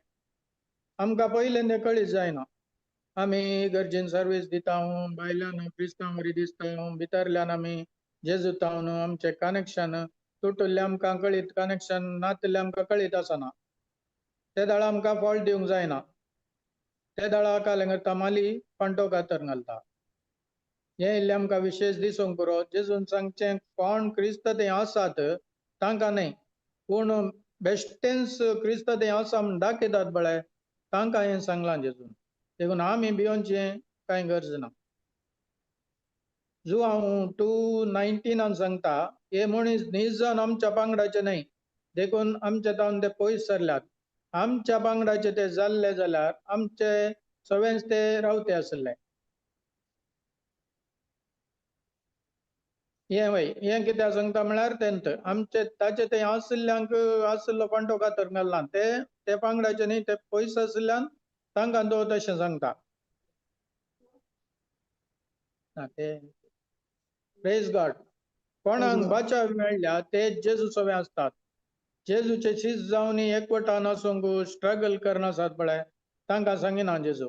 आमकां पयलें तें कळीत जायना. आमी गरजेन सर्वीस दिता, भायल्यान क्रिस्तांव बरी दिसता, भितरल्यान आमी जेजूतावन आमचें कनेक्शन तुटुल्लें आमकां कळीत, कनेक्शन नातिल्लें आमकां कळीत आसना. ते दाळा आमकां फॉल्ट दिवंक जायना. ते दाळा कालें करता, माली फांटो कातर घालता. हें इल्लें आमकां विशेश दिसूंक पुरो. जेजून सांगचें कोण क्रिस्त ते आसात तांकां न्हय, पूण बेश्टेंच क्रिस्त ते आसा म्हूण दाखयतात पळय तांकां हें सांगलां जेजून. देखून आमी भियोवचें कांय गरज ना. जुवांव 2:19 सांगता, हे मनीस नीज जावन आमच्या पांगडाचे न्हय, देखून आमच्या तावन ते पयस सरल्यात. आमच्या पांगडाचे ते जाल्ले जाल्यार आमचे सगळेच ते रावते आसले. हें वय हें कित्याक सांगता म्हळ्यार तेंत आमचे ताचे ते आशिल्ल्यांक आशिल्लो फांटो कातर घालना, ते ते पांगडाचे न्हय, ते पयस आशिल्ल्यान तांकां तो तशें सांगता. ते प्रेज गॉड. कोणाक बाचाव मेळ्ळ्या ते जेजू सवे आसतात. जेजूचे शीत जावन एकवटान आसूंक स्ट्रगल करनासात पळय तांकां सांगिना जेजू.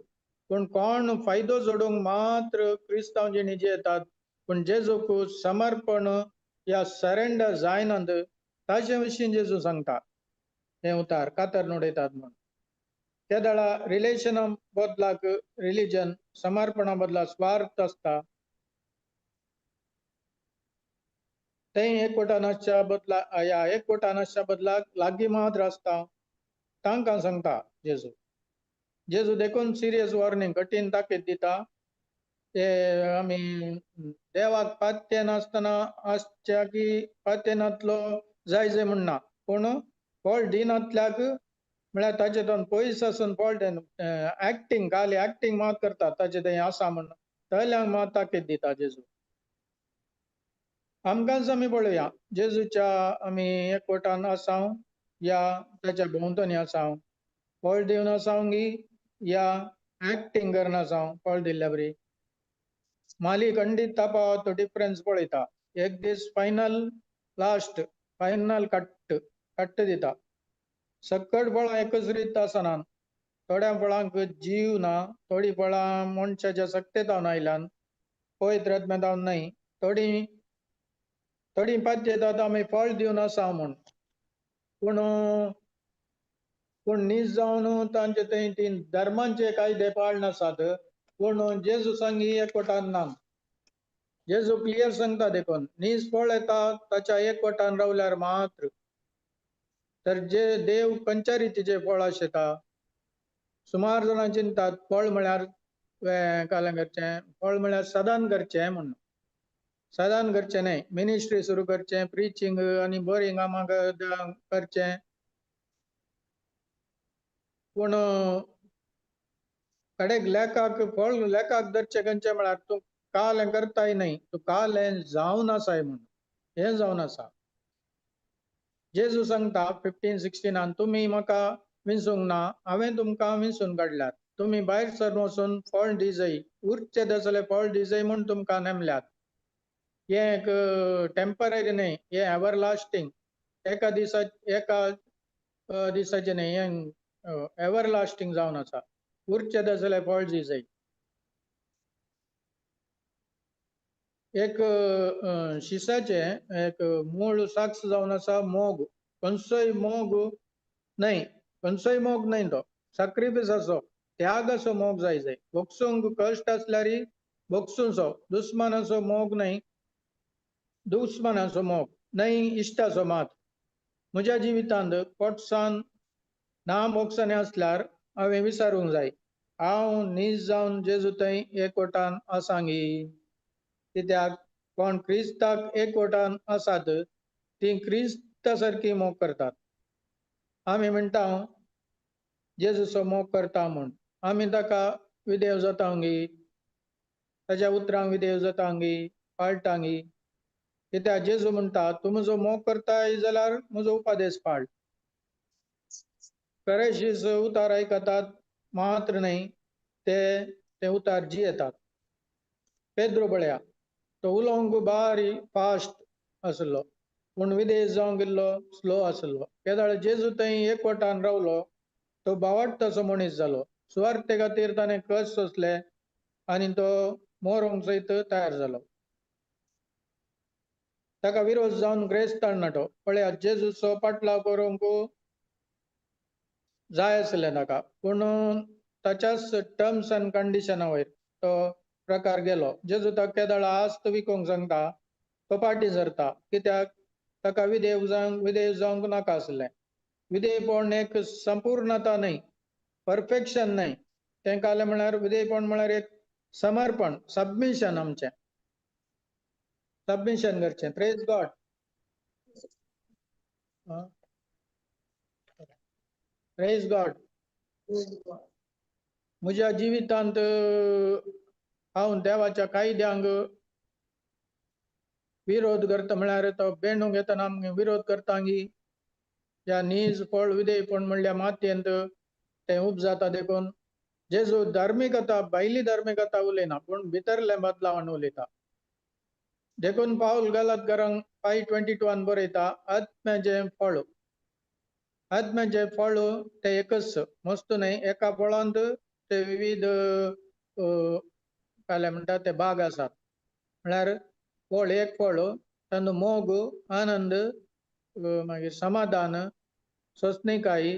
पूण कोण फायदो जोडूंक मात्र क्रिस्तांव जे निजे येतात, पूण जेजूक समर्पण या सरेंडर जायनात ताचे विशीं जेजू सांगता. हें उतार कातर उडयतात म्हूण. त्या दाळा रिलेशना बदलाक रिलीजन, समर्पणा बदला स्वार्थ आसता. तें एकवटान आसच्या बदला ह्या एकवटान आसच्या बदलाक लागीं मात्र आसता तांकां सांगता जेजू. जेजू देखून सिरियस वॉर्निंग, कठीण ताकीद दिता. ते आमी देवाक पात्य नासतना आसच्या की पात्य नातलो जाय जाय म्हणना, पूण फळ दिनातल्याक म्हळ्यार ताचे दोन पयस आसून फळ एक्टींग खाली एक्टींग मात करतात ताचे थंय आसा म्हण तल्यांक मात ताकीद दिता जेजू. आमकांच आमी पळोवया जेजूच्या आमी एकवटान आसाव या ताच्या भोंवतणी आसाव, फळ दिवन आसाव गी या एक्टींग करना आसाव फळ दिल्ल्या बरी. माली खंडीत तापा तो डिफरन्स पळयता. एक दीस फायनल लास्ट फायनल कट्ट कट्ट दिता. सकट फळां एकच रीत आसना, थोड्या फळांक जीव ना, थोडीं फळां मनशाच्या सक्तेतावन आयल्यान पवित्र आत्म्यातावन न्हय, थोडीं थोडीं पात्येतात आमी फळ दिवन आसा म्हूण, पूण पूण नीज जावन तांचे थंय ती धर्मांचे कायदे पाळनासात. पूण जेजू सांगी एकवटान ना. जेजू क्लियर सांगता देखून नीज फळ येता ताच्या एकवटान रावल्यार मात्र. तर जे देव खंयच्या रितीचे फळ आशेता, सुमार जाणां चिंतात फळ म्हळ्यार कालें करचें, फळ म्हळ्यार सदान करचें म्हूण. सदान करचें न्हय, मिनिस्ट्री सुरू करचें, प्रिचींग आनी बरीं कामां करचें. पूण कडेक लेखाक फळ लेखाक धरचें खंयचें म्हळ्यार तूं काल हें करताय न्हय, तूं काल हें जावन आसाय म्हूण, हें जावन आसा. जेजू सांगता 15-16 तुमी म्हाका विंचूंक ना, हांवें तुमकां विंचून काडल्यात, तुमी भायर सरून वचून फळ दिजय, उरचे तसले फळ दिजय म्हूण तुमकां नेमल्यात. हें एक टेम्पररी न्हय, हें एवरलास्टींग, एका दिसा एका दिसाचें न्हय, हें एवरलास्टींग जावन आसा. उरचे तसले फळ दिजय. एक शिसाचें एक मूळ साक्ष जावन आसा मोग. खंयचोय मोग न्हय, खंयचोय मोग न्हय, तो साक्रिफिसाचो त्यागाचो मोग जाय जाय. भोगसूंक कश्ट आसल्यार भोगसूंचो, दुस्मानाचो मोग न्हय, दुस्मानाचो मोग न्हय, इश्टाचो मात. म्हज्या जिवितांत कोटसान ना भोगसणे आसल्यार हांवें विचारूंक जाय, हांव नीज जावन जेजू थंय एकवटान आसांगी? कित्याक कोण क्रिस्ताक एकवटान आसात ती क्रिस्ता सारकी मोग करतात. आमी म्हणटा जेजूचो मोग करता म्हूण, आमी ताका विदेव जाता गी, ताच्या उतरांक विदेव जाता गी, पाळटा गी? कित्याक जेजू म्हणटा तूं म्हजो मोग करताय जाल्यार म्हजो उपादेश पाळ. खरेशीच उतार आयकतात मात्र न्हय, ते ते उतार जियेतात. पेद्रो पळया, तो उलोवंक बारी फास्ट आसलो, पूण विदेश जावंक गेल्लो स्लो आसलो. केदाळ जेजू थंय एकवटान रावलो तो बावडटाचो मनीस जालो. सुवार्थे खातीर ताणें कश्ट सोंसले आनी तो मोरोंक सयत तयार जालो. ताका विरोध जावन ग्रेस्तान नाटो. पळया जेजूचो पाटलाव करूंक जाय आसलें ताका, पूण ताच्याच टर्म्स आनी कंडिशना वयर तो प्रकार गेलो. जेजू ताका केदाळा आस्त विकूंक सांगता, तो पाटी सरता. कित्याक ताका विदेव जावंक विदेव जावंक नाका आसलें. विधेयपण एक संपूर्णता न्हय, परफेक्शन न्हय. तें कालें म्हळ्यार विधेयपण म्हळ्यार एक समर्पण, सबमिशन, आमचें सबमिशन करचें. प्रेज गॉड. Praise God. म्हज्या जिवितांत हांव देवाच्या कायद्यांक विरोध करता म्हळ्यार तो बेणूंक येतना आमकां विरोध करता गी, ह्या नीज फळ विधेयपण म्हणल्या मातयेंत तें उपजाता. देखून जेजू धार्मिकता भायली धार्मिकता उलयना, पूण भितरलें बदलावण उलयता. देखून पावल गलतकारांक 5:22 बरयता, आत्म्याचें फळ, आत्म्याचें फळ तें एकच मस्त न्हय, एका फळांत ते विविध काय म्हणटा ते भाग आसात. म्हळ्यार फळ एक फळ तांदूळ मोग, आनंद, मागीर समाधान, सोंसणीकाय,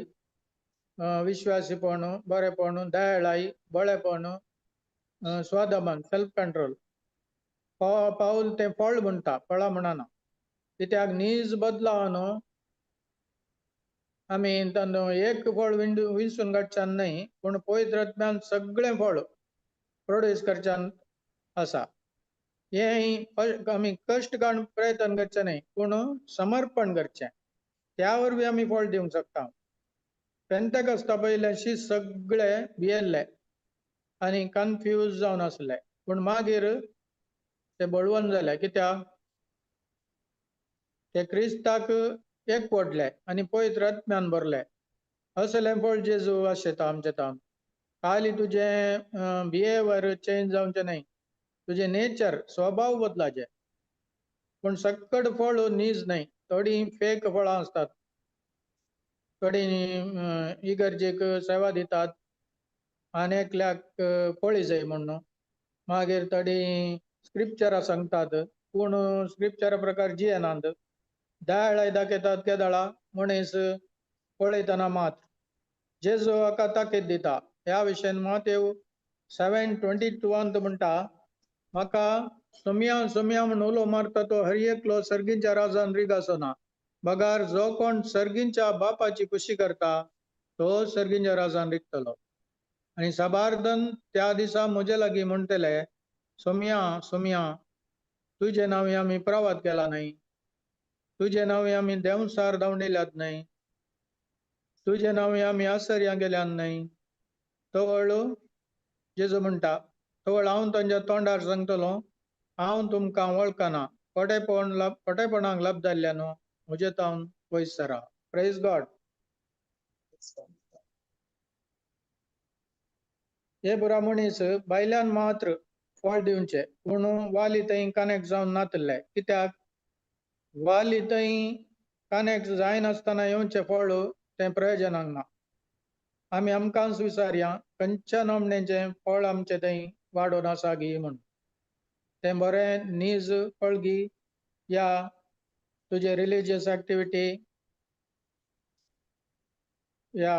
विश्वासीपण, बरेपण, दयाळाय, बळेपण, स्वादमान, सेल्फ कंट्रोल. पावल तें फळ म्हणटा, फळां म्हणना. कित्याक नीज बदलाव न्हू आमी तांदूळ एक फळ विंचून काडच्यान न्हय, पूण पवित्र आत्म्यान सगळें फळ प्रोड्यूस करच्यान आसा. हें आमी कश्ट काडून प्रयत्न करचें न्हय, पूण समर्पण करचें, त्या वरवीं आमी फळ दिवंक शकता. पेंतेकोस्ता पयलें शीत सगळे भियेल्ले आनी कन्फ्यूज जावन आसले, पूण मागीर ते बळवंत जाले. कित्याक? ते क्रिस्ताक एक पडले आनी पवित्र आत्म्यान भरले. असलें फळ जेजू आशेता आमचे तावन. खाली तुजें बिहेवियर चेंज जावचें न्हय, तुजें नेचर स्वभाव बदलाचें. पूण सक्कड फळ नीज न्हय, थोडीं फेक फळां आसतात. थोडीं इगर्जेक सेवा दितात आनी एकल्याक पळय जाय म्हणून, मागीर थोडीं स्क्रिप्चरां सांगतात पूण स्क्रिप्चरा प्रकार जियेनात. दायळाय दाखयतात केदळा मनीस पळयतना मात. जेजू हाका ताकीद दिता ह्या विशयान. मातेव 7:22 म्हणटा, म्हाका सोमया सोमया म्हूण उलो मारता तो हर एकलो सर्गींच्या राजान रीग आसना, बगार जो कोण सर्गींच्या बापाची खुशी करता तो सर्गींच्या राजान रिगतलो. आनी साबारदन त्या दिसा म्हजे लागीं म्हणटले, सोमया सोमया, तुजें नांव आमी प्रवाद केला न्हय, तुजें नांव आमी देंवसार धांवडिल्यात न्हय, तुजें नांव आमी आसर्यां गेल्यान न्हय. तवळ जेजू म्हणटा, तवळ हांव तांच्या तोंडार सांगतलो, हांव तुमकां वळखना, खोटेपणाक लाभ जाल्ल्या न्हू, म्हजे तावन पयस सरा. Praise God. हे पुरा मनीस भायल्यान मात्र फळ दिवचे पूण वाली थंय कनेक्ट जावन नातले. कित्याक? वाली थंय कनेक्ट जायनासतना येवचें फळ तें प्रयोजनाक ना. आमी आमकांच विचारया खंयच्या नमणेचें फळ आमचें थंय वाडोवन आसा गी म्हूण. तें बरें नीज फळ गी या तुजें रिलिजियस एक्टिविटी या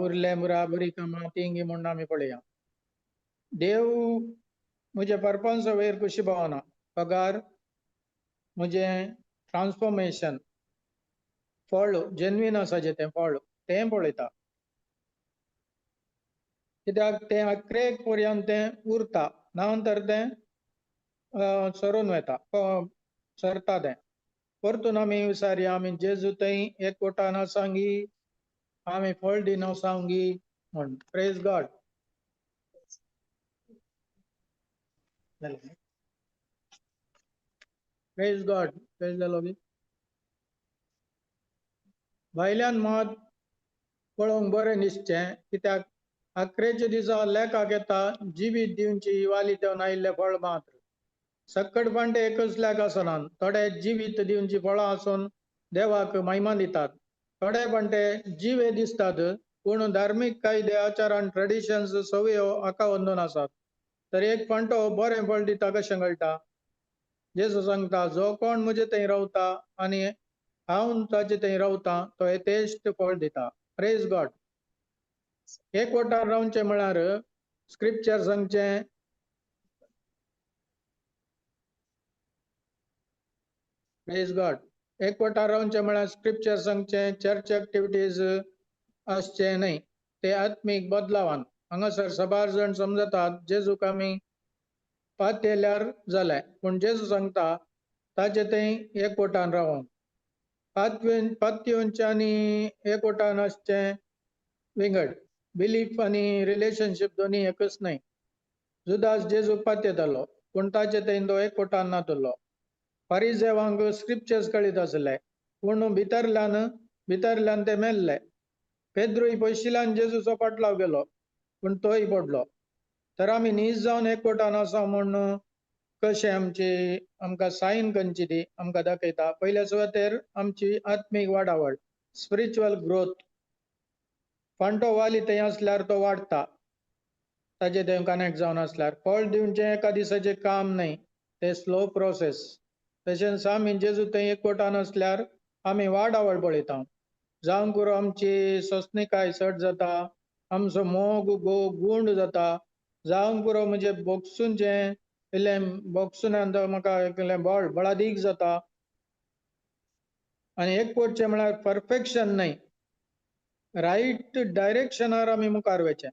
उरलें मुरा बरी कामां ती म्हूण आमी पळया. देव म्हजे परपंच वयर खुशी पावना, पगार म्हजें ट्रान्सफॉर्मेशन फळ जेन्युइन आसा जें तें फळ तें पळयता. कित्याक तें अक्रेक पर्यंत तें उरता, ना तर तें सरून वता, सरता तें. परतून आमी विचारया, आमी जेजू थंय एकवटान आसांगी, आमी फळ दिना आसांगी म्हूण. Praise God. Praise God. Praise जालो बी. भायल्यान मात पळोवंक बरें दिसचें, कित्याक अकरेच्या दिसा लेखाक येता जिवीत दिवची वाली देवन आयिल्लें फळ मात्र. सक्कड पांटे एकच लेख आसना, थोडे जिवीत दिवची फळां आसून देवाक महिमा दितात, थोडे पांटे जिवे दिसतात पूण धार्मीक कायदे आचार आनी ट्रेडिशन्स सवयो हाका अंदून आसात. तर एक पांटो बरें फळ दिता कशें कळटा? जेजू सांगता, जो कोण म्हजे थंय रावता आनी हांव ताचे थंय रावता तो यथेश्ट फळ दिता. Praise God. एक वटार रावचें म्हळ्यार स्क्रिप्चर सांगचें, प्रेज गॉड. एक वटार रावचें म्हळ्यार स्क्रिप्चर सांगचें, चर्च एक्टिविटीज आसचें न्हय, ते आत्मीक बदलावान. हांगासर साबार जाण समजतात जेजूक आमी पातयेल्यार जालें, पूण जेजू सांगता ताचे थंय एकवटान रावोंक. पातयेवचें आनी एकवटान आसचें विंगड. बिलीफ आनी रिलेशनशीप दोनी एकच न्हय. जुदास जेजूक पातयेतालो पूण ताचे थंय तो एकवटान नातलो. फारिजेवांक स्क्रिप्चर्स कळीत आसले पूण भितरल्यान ते मेल्ले. पेद्रूय पयशिल्यान जेजूचो पाटलाव गेलो पूण तोय पडलो. तर आमी नीज जावन एकवटान आसा म्हूण कशें आमची आमकां सायन खंयची ती आमकां दाखयता. पयल्या सुवातेर आमची आत्मीक वाडावळ, स्पिरिच्युअल ग्रोथ. फांटो वाली थंय आसल्यार तो वाडटा, ताजे थंय कनेक्ट जावन आसल्यार. फळ दिवचें एका दिसाचें काम न्हय, तें स्लो प्रोसेस. तशेंच आमी जेजू थंय एकवटान आसल्यार आमी वाडावळ पळयता. जावं पुरो आमची सोंसणीकाय चड जाता, आमचो मोग गूंड जाता. जावं पुरो म्हणजे बोगसूनचें इल्लें बोगसून म्हाका इल्लें बळ बळादीक जाता. आनी एकवटचें म्हळ्यार परफेक्शन न्हय, रायट डायरेक्शनार आमी मुखार वचचें.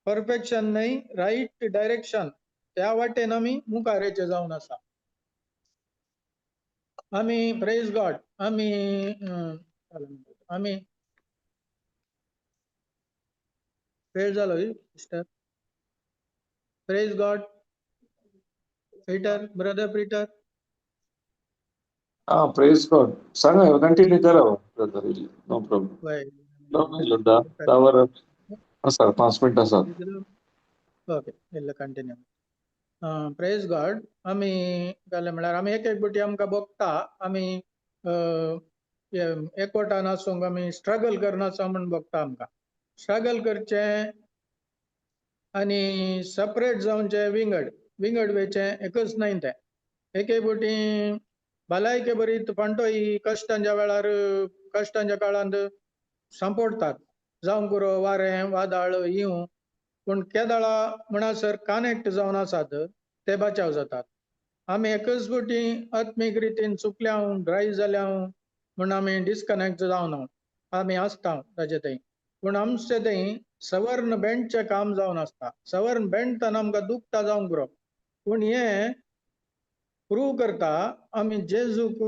परफेक्शन न्हय, रायट डायरेक्शन, त्या वाटेन आमी मुखार वचचें जावन आसा. आमी प्रेज गॉड. आमी आमी वेळ जालो sister. Praise God. Peter, brother Peter. हा, प्रेज गॉड. सांगा, कंटिन्यू करा ब्रदर, नो प्रॉब्लेम. वय. 10 वरां आसा, 5 मिनटां आसात. ओके, इल्लो कंटिन्यू. प्रेज गॉड. आमी जालें म्हळ्यार आमी एक एक बुटी आमकां भोगता, आमी एकवटान आसूंक आमी स्ट्रगल करनासा म्हूण भोगता. आमकां स्ट्रगल करचें आनी सेपरेट जावचें, विंगड विंगड वेचें एकच न्हय तें. एक एक बुटी भलायके बरी फांटो ही कश्टांच्या वेळार, कश्टांच्या काळांत सांपोडटात, जावं पुरो वारें वादळ येवं, पूण केदळा म्हणसर कनेक्ट जावन आसात ते बचाव जातात. आमी एकच फावटी आत्मीक रितीन चुकल्या, ड्राय जाल्या म्हूण आमी डिस्कनेक्ट जावना, आमी आसता ताजे थंय. पूण आमचे थंय सवर्ण बेंडचें काम जावन आसता. सवर्ण बेंडताना आमकां दुखता जावंक पुरो, पूण हें प्रूव करता आमी जेजूक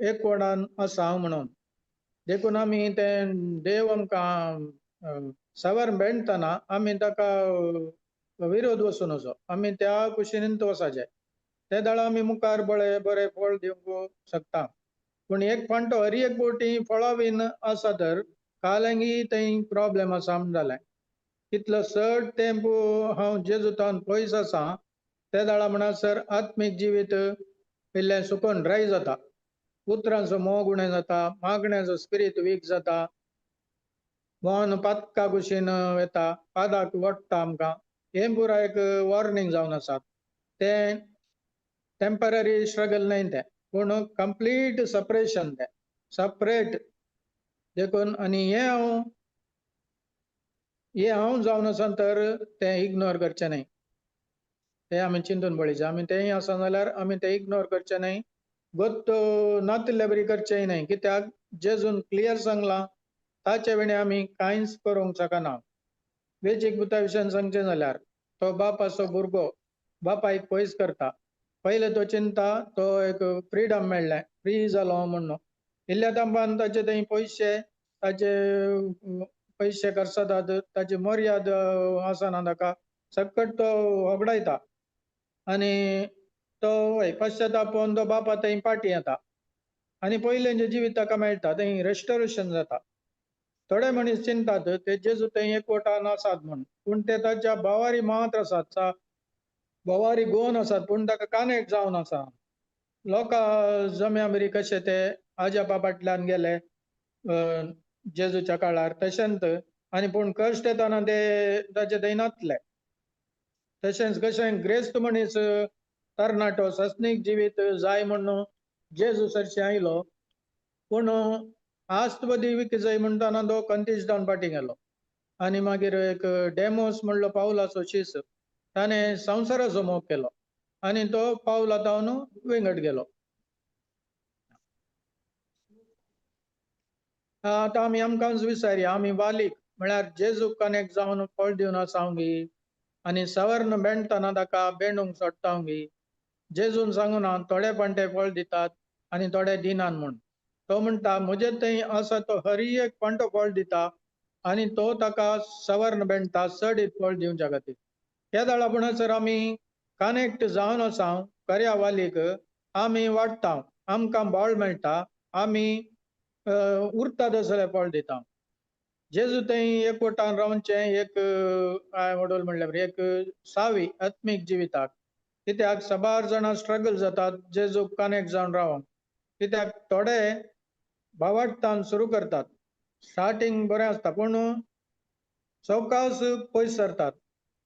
एकवटान आसा म्हणून. देखून आमी तें देव आमकां सवर बेंडतना आमी ताका विरोध वचूं नजो, आमी त्या कुशीन वचाचें. ते दाळ आमी मुखार बरे बरे फळ दिवंक शकता. पूण एक फांटो हर एक बोटी फळां बीन आसा तर कालंगी थंय प्रॉब्लेम आसा म्हण जालें. कितलो चड तेंप हांव जेजूतान पयस आसा ते दाळा म्हणसर आत्मीक जिवीत इल्लें सुकोन ड्राय जाता, उतरांचो मोग उणें जाता, मागण्याचो स्पिरीत वीक जाता, मन पातका कुशीन वेता, पादाक वडटा आमकां. हें पुराय एक वॉर्निंग जावन आसात. तें टेंपररी स्ट्रगल न्हय तें, पूण कंप्लीट सेपरेशन तें, सेपरेट. देखून आनी हें हांव जावन आसा तर तें इग्नोर करचें न्हय, तें आमी चिंतून पळयचें. आमी तेंय आसा जाल्यार आमी तें इग्नोर करचें न्हय, गोत नातिल्ले बरी करचेंय न्हय. कित्याक जेजून क्लियर सांगलां ताचे विणे आमी कांयच करूंक शकना. वेचीक बुता विशयान सांगचें जाल्यार तो बापाचो भुरगो बापायक पयस करता. पयले तो चिंता तो एक फ्रिडम मेळ्ळें, फ्री जालो म्हणून. इल्ल्या तेंपान ताचे थंय पयशे, ताचे पयशे खर्चतात, ताची मर्याद आसना ताका, सकट तो होगडायता आनी तो वय पश्चाताप तो बापा थंय पाटी येता आनी पयलें जिवीत ताका मेळटा, थंय रेस्टोरेशन जाता. थोडे मनीस चिंतात ते जेजू थंय एकवटान आसात म्हूण, पूण ते ताच्या भावारी मात्र आसात, भोवारी गोवन आसात, पूण ताका कनेक्ट जावन आसा. लोकां जम्या बरी कशे ते आज्यापा फाटल्यान गेले जेजूच्या काळार तशेंच, आनी पूण कश्ट येतना ते ताचे थंय नातले. तशेंच कशें ग्रेस्त मनीस तरणाटो सस्नीक जिवीत जाय म्हणून जेजू सरशी आयलो, पूण आस्तबदी विक जाय म्हणटना तो कंतीश जावन फाटीं गेलो. आनी मागीर एक डेमोस म्हणलो पावलाचो शीस, ताणें संवसाराचो मोग केलो आनी तो पावला तावन विंगड गेलो. आतां आमी आमकांच विचारया, आमी वालीक म्हळ्यार जेजूक कनेक्ट जावन फळ दिवन आसावंगी आनी सवर्ण बेंडतना ताका बेंडूंक सोडटावंगी. जेजून सांगूना थोडे पांटे फळ दितात आनी थोडे दिनात म्हूण. तो म्हणटा म्हजे थंय आसा तो हरी एक पांटो फळ दिता आनी तो ताका सवर्ण बेंडटा चड फळ दिवच्या खातीर. ह्या दाळा म्हणसर आमी कनेक्ट जावन आसा खऱ्या वालीक, आमी वाडटा, आमकां बळ मेळटा, आमी उरता तसलें फळ दिता. जेजू थंय एकवटान रावचें एक हांवें वडोल म्हणल्यार एक सावी आत्मीक जिविताक. कित्याक साबार जाणां स्ट्रगल जातात जेजूक कनेक्ट जावन रावोंक. कित्याक थोडे भावार्थान सुरू करतात, स्टार्टींग बरें आसता, पूण सवकास पयस सरतात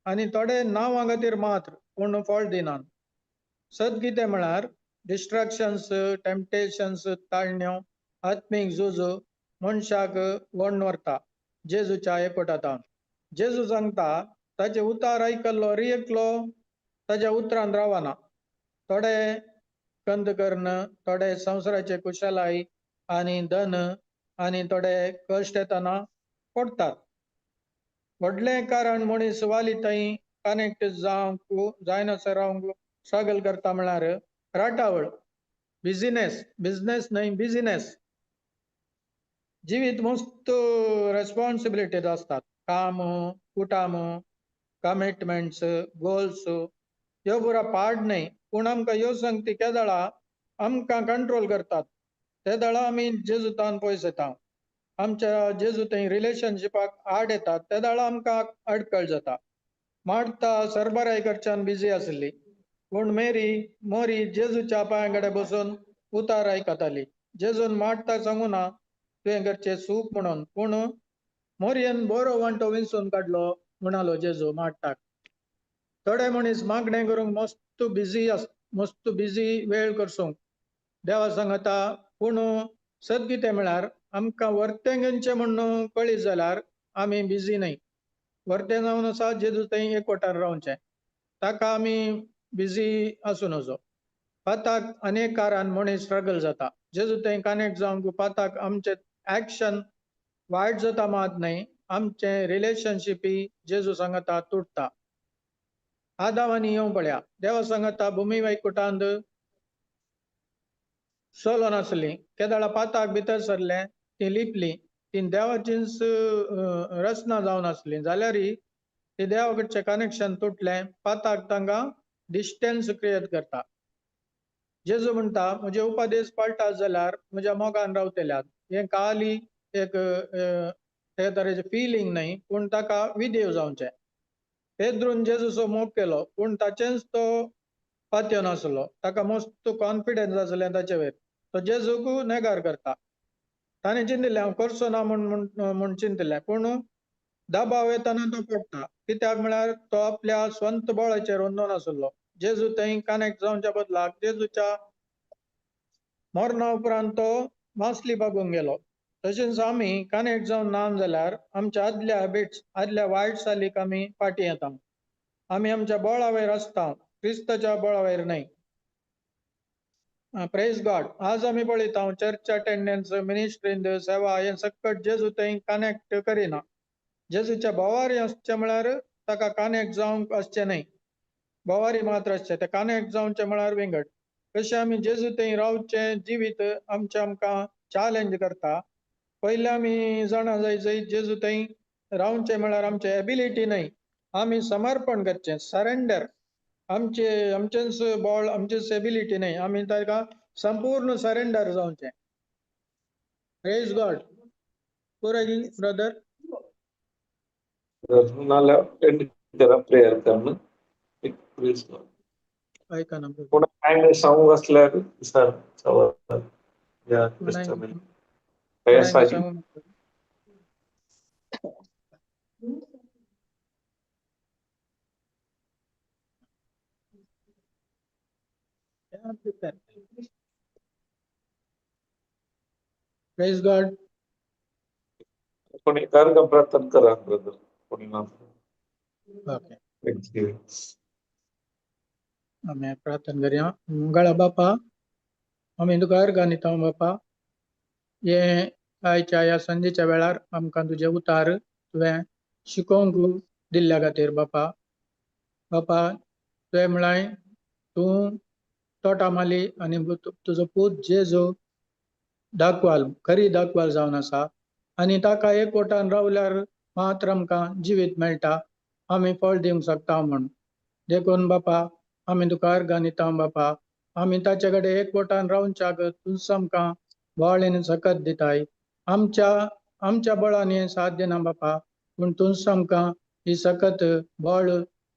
आनी थोडे नांवा खातीर मात्र, पूण फळ दिनात. सत कितें म्हळ्यार डिस्ट्रक्शन्स, टेम्पटेशन्स, ताळण्यो, आत्मीक झूज मनशाक वण व्हरता जेजूच्या एकवटांत. जेजू सांगता ताचे उतार आयकल्लो हर एकलो ताच्या उतरान रावना. थोडे कंद कर्ण, थोडे संवसाराचे कुशलाय आनी धन आनी थोडे कश्ट येतना पडटात. व्हडलें कारण मनीस वाली थंय कनेक्ट जावंक जायनासर रावंक स्ट्रगल करता म्हळ्यार राटावळ, बिझिनेस, बिझनेस न्हय बिझिनेस. जिवीत मस्त रेस्पॉन्सिबिलिटीज आसतात, काम, कुटाम, कमिटमेंट्स, गोल्स ह्यो पुरा पाड न्हय, पूण आमकां ह्यो संगती केदळा आमकां कंट्रोल करतात ते दळा आमी जेजूतान पयस येता, आमच्या जेजू थंय रिलेशनशिपाक आड येतात, ते दळा आमकां अडकळ जाता. मार्ता सरबराय करच्यान बिजी आसली, पूण मेरी मोरी जेजूच्या पांया कडेन बसून उतार आयकताली. जेजून मार्ताक सांगू ना तुवें करचें सूख म्हणून, पूण मोरयेन बरो वांटो विंचून काडलो म्हणालो जेजू मार्ताक. थोडे मनीस मागणें करूंक मस्त बिजी आस, मस्त बिजी वेळ करसूंक देवा सांगता, पूण सत कितें म्हळ्यार आमकां वर्तें घेवचें म्हूण कळीत जाल्यार आमी बिजी न्हय. वर्तें जावन आसा जेजू थंय एकवटान रावचें, ताका आमी बिजी आसूं नजो. पाताक अनेक कारण मनीस स्ट्रगल जाता. जेजू थंय कनेक्ट जावंक पाताक आमचें एक्शन वायट जाता मात न्हय, आमचें रिलेशनशिपी जेजू सांगता तुटता. आदाव आनी येवं पळया देवा सांगता भुमी वैकुटांत चलो नासली, केदळा पाताक भितर सरलें ती लिपली, ती देवाचीच रचना जावन आसली जाल्यारय ती देवा कडचें कनेक्शन तुटलें. पाताक तांकां डिस्टन्स क्रिएट करता. जेजू म्हणटा म्हजे उपदेश पाळटा जाल्यार म्हज्या मोगान रावतल्यात. हें खाली एक हे तरेचें फिलींग न्हय, पूण ताका विदेव जावचें. पेद्रून जेजूचो मोग केलो, पूण ताचेंच तो पातयो नासलो, ताका मस्त कॉन्फिडन्स आसलें ताचे वयर, तो जेजूक नेगार करता. ताणें चिंतिल्लें हांव करचो ना म्हूण म्हूण चिंतिल्लें, पूण दबाव येतना तो पडटा. कित्याक म्हळ्यार तो आपल्या स्वंत बळाचेर अंदून आसलो. जेजू थंय कनेक्ट जावच्या बदलाक जेजूच्या मरणा उपरांत तो मासली बागूंक गेलो. तशेंच आमी कनेक्ट जावन ना जाल्यार आमच्या आदल्या हॅबिट्स, आदल्या वायट चालीक आमी फाटीं येता. आमी आमच्या बळावयर आसता, क्रिस्ताच्या बळावयर न्हय. प्रेज गॉड. आज आमी पळयता चर्च अटेंडन्स, मिनिस्ट्रींत सेवा हें सकट जेजू थंय कनेक्ट करिना. जेजूच्या भोवारी आसचें म्हळ्यार ताका कनेक्ट जावंक आसचें न्हय, भोवारी मात्र आसचें, तें कनेक्ट जावचें म्हळ्यार विंगड. कशें आमी जेजू थंय रावचें जिवीत आमचें आमकां चॅलेंज करता. पयलें आमी जाणा जाय जंय जेजू थंय रावचें म्हळ्यार आमचें एबिलिटी न्हय, आमी समर्पण करचें, सरेंडर. आमचे आमचेंच बळ, आमचेच एबिलिटी न्हय, आमी ताका संपूर्ण सरेंडर जावचें. प्रेज गॉड. पुराय ब्रदर. नाल्यार करा प्रेयर करून प्रेज गॉड. ऐका ना कोण काय सांगूंक आसल्यार सर सवाल या क्रिस्तांव सांगू. प्रेज गॉड. कोणी कार्य प्रार्थना करा ब्रदर, कोणी ना. ओके, आमी प्रार्थना करया. मंगळा बापा, आमी तुका अर्गां दिता बापा, हे आयच्या ह्या संदेच्या वेळार आमकां तुजें उतार तुवें शिकोवंक दिल्ल्या खातीर बापा. बापा तुवें म्हळाय तूं तोटा माली आनी तुजो पूत जेजू दाखवाल, खरी दाखवाल जावन आसा आनी ताका एकवटान रावल्यार मात्र आमकां जिवीत मेळटा, आमी फळ दिवंक शकता म्हूण. देखून बापा आमी तुका अर्गां दिता बापा, आमी ताचे कडेन एकवटान रावच्याक तूंच आमकां बळ आनी सकत दिताय. आमच्या आमच्या बळान हें साध्य ना बापा, पूण तूंच आमकां ही सकत बळ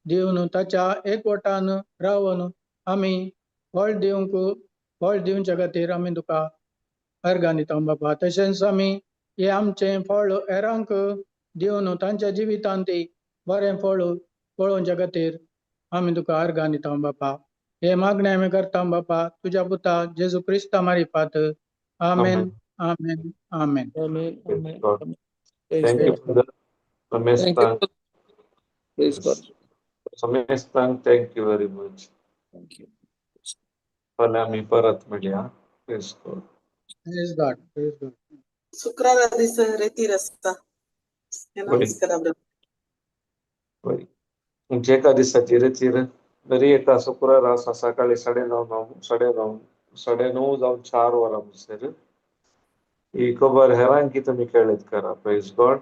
दिवन ताच्या एकवटान रावन आमी फळ दिवंक, फळ दिवच्या खातीर आमी तुका अर्गां दिता बापा. तशेंच आमी हें आमचें फळ हेरांक दिवन तांच्या जिवितांत ती बरें फळ पळोवच्या खातीर आमी तुका अर्गां दिता बापा. हे मागणें आमी करता बापा तुज्या पुता जेजू क्रिस्ता मारिफात. आमेन, आमेन, आमेन. Amen, amen. Thank you brother. Thank you. Praise God. समेस्तांक thank you very much. Thank you. फाल्यां आमी परत मेळया. Praise God. Praise God. Praise God. शुक्रारा दीस रेतीर आसता. नमस्कार ब्रदर. तुमच्या एका दिसाची रेतीर दरी एका शुक्रारा आसा सकाळी 9:30 9:30 जावन 4 वरां म्हणसर. ही खबर हेरांकी तुमी कळीत करा. Praise God.